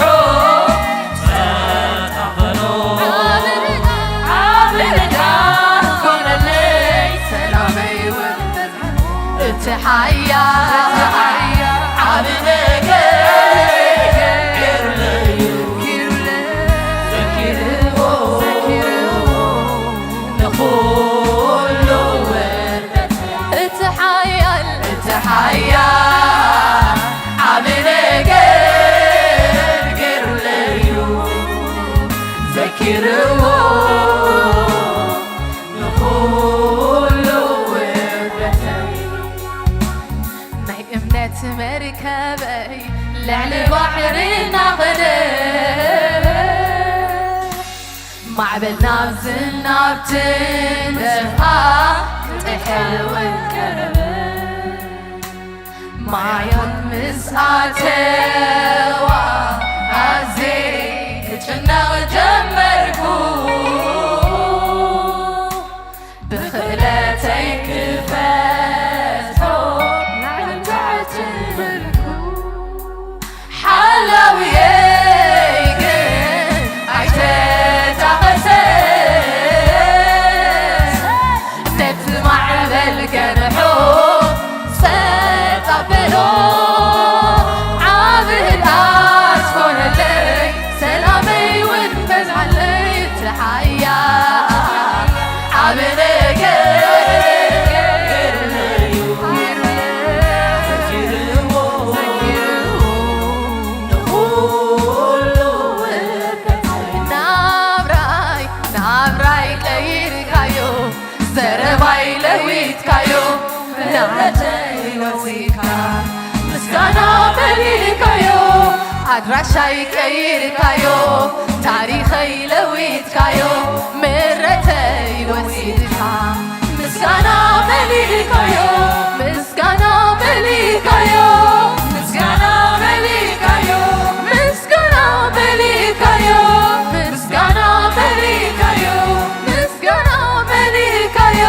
ተታኸሎ ዓብልዳ ኮነለይ ሰላመይ ወንበዝሓ እቲ ሓያል ዓቢ ነገር ገይሩለዩ ዘኪርዎ ንኹሉ ውርደት እቲ ሓያል እቲ ሓያል ዓቢ ነገር ገይሩለዩ ዘኪርዎ ንኹሉ ውርደተይ ናይ እምነት መርከበይ ልዕሊ ባሕሪ እናኸደ ማዕበል ናብዝን ናብትን ደፋ ክጥሕል ወቀረበ። ማያት ምስ ኣተዋ ኣዜ ክጭነቕ ጀመርኩ። ብኽእለተይ ክፈትሖ ላዕልን ታሕትን በልኩ። ሓላውየይ ግን ኣይተታኸሰ ነቲ ማዕበል ገንሖ ጸጥ ኣበሎ ዓቢ ህድኣት ኮነለይ ሰላመይ እውን በዝሓለይ እቲ ሓያል ዓቢ ነገር ገይሩለዩ ዘኪርዎ ንኹሉ ውርደት ናብራይ ናብራይ ቀይርካዮ ዘረባይ ለዊጥካዮ ምሕረተይ ወሲድካ ምስጋና መሊእካዮ ኣድራሻይ ቀይርካዮ ታሪኸይ ለዊጥካዮ ምሕረተይ ወሲድካ ምስጋና መሊእካዮ ምስጋና መሊእካዮ ምስጋና መሊእካዮ ምስጋና መሊእካዮ ምስጋና መሊእካዮ ምስጋና መሊእካዮ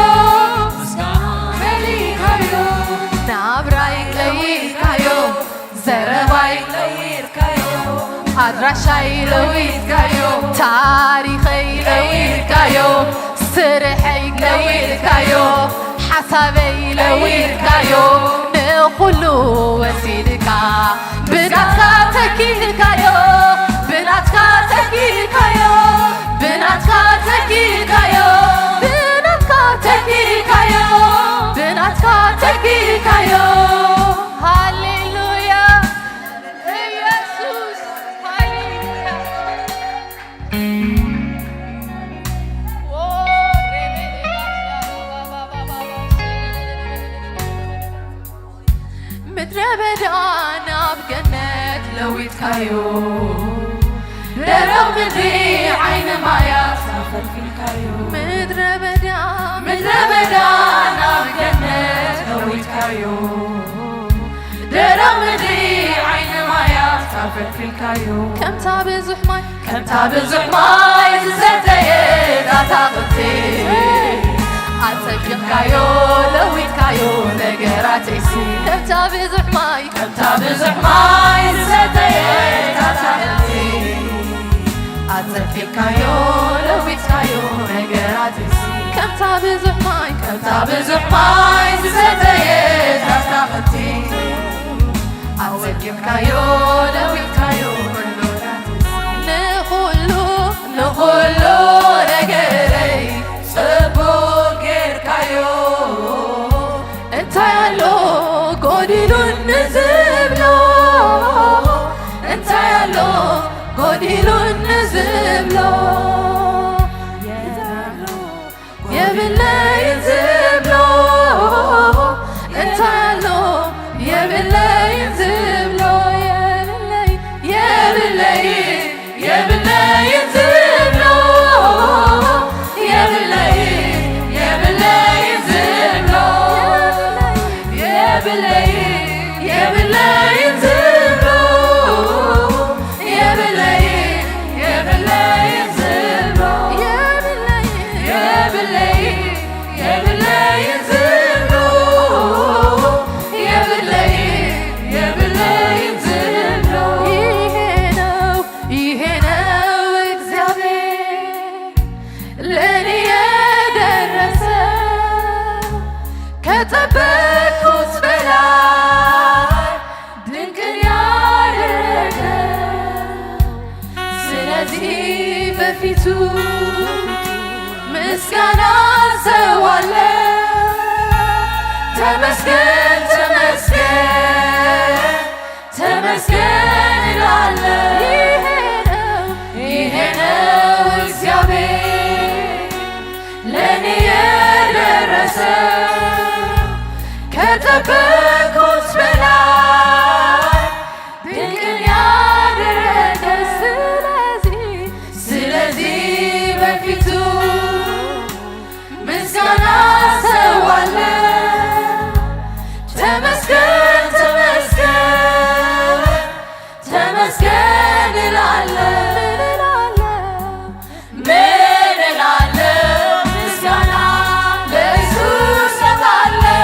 ምስጋና መሊእካዮ ናብራይ ለዊጥካዮ ዘረባይ ለዊጥካዮ ኣድራሻይ ለዊጥካዮ ታሪኸይ ለዊጥካዮ ስርሐይ ለዊጥካዮ ሓሳበይ ለዊጥካዮ ንኹሉ ወሲድካ ብናትካ ተኪእካዮ ብናትካ ተኪእካዮ ብናትካ ተኪእካዮ ብናትካ ተኪእካዮ ብናትካ ተኪእካዮ ሃሌሉያ ኢየሱስ ሃሌሉያ ምድረ በዳ ናብ ገነት ለዊጥካዮ ደረቕ ምድሪ ዓይኒ ማያት ኣፈልፊልካዮ ምድረ በዳ ምድረ በዳ ናብ ገነት ለዊጥካዮ ደረቕ ምድሪ ዓይኒ ማያት ኣፈልፊልካዮ ከምታ ብዙሕ ማይ ከምታ ብዙሕ ማይ ዝሰተየት ኣታኽልቲ ኣጸቢቕካዮ ለዊጥካዮ ነገራተይሲ ከምታ ብዙሕ ማይ ከምታ ብዙሕ ማይ ዝሰተየት ኣታኽልቲ ኣጸቢቕካዮ ለዊጥካዮ ነገራተይሲ ከምታ ብዙሕ ማይ ከምታ ብዙሕ ማይ ዝሰተየት ኣታኽልቲ ኣጸጊብካዮ ለዊጥካዮ ንኹሉ ንኹሉ ነገረይ ጽቡቕ ጌርካዮ እንታይ ኣሎ ጎዲሉኒ ዝብሎ እንታይ ኣሎ ጎዲሉኒ ዝብሎ የብለይ የብለይ ዝብሎ የብለይ የብለይ ዝብሎ የብለይ የብለይ ዝብሎ የብለይ የብለይ ዝብሎ ይሄ ነው ይሄ ነው እግዚአብሔር ለኔ የደረሰ ከጠበቅኩት በላይ ድንቅን ያደረገ ስለዚህ በፊቱ ምስጋና ሰዋለ ተመስገን ተመስገን ተመስገን እላለሁ ይሄ ነው ይሄ ነው እግዚአብሔር ለኔ የደረሰ ከጠበቅኩት በላይ ድንቅን ያደረገ ስለዚህ ስለዚህ በፊቱ ምስጋና ሰዋለ ተመስገን ተመስገን ተመስገን እላለሁ ምን እላለሁ ምስጋና ለኢየሱስ እሰጣለሁ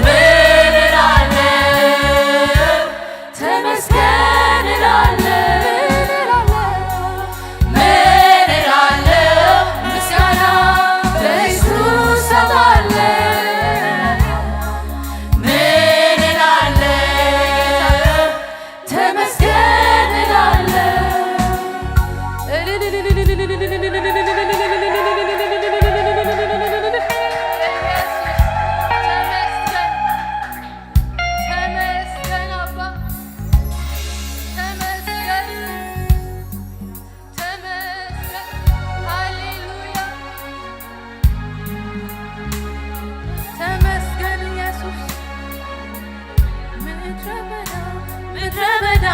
ምን እላለሁ ተመስገን እላለሁ ምን እላለሁ ምስጋና ለኢየሱስ እሰጣለሁ ምን እላለሁ ተመስገን እላለሁ ተመስገን አባ ተመስገን ተመስገን ሃሌሉያ ተመስገን ኢየሱስ ምድረ በዳ ምድረ በዳ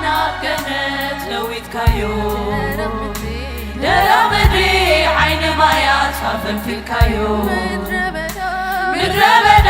ናብ ገነት ለዊጥካዮ ደረቕ ምድሪ ዓይኒ ማያት ኣፈልፊልካዮ ምድረ በዳ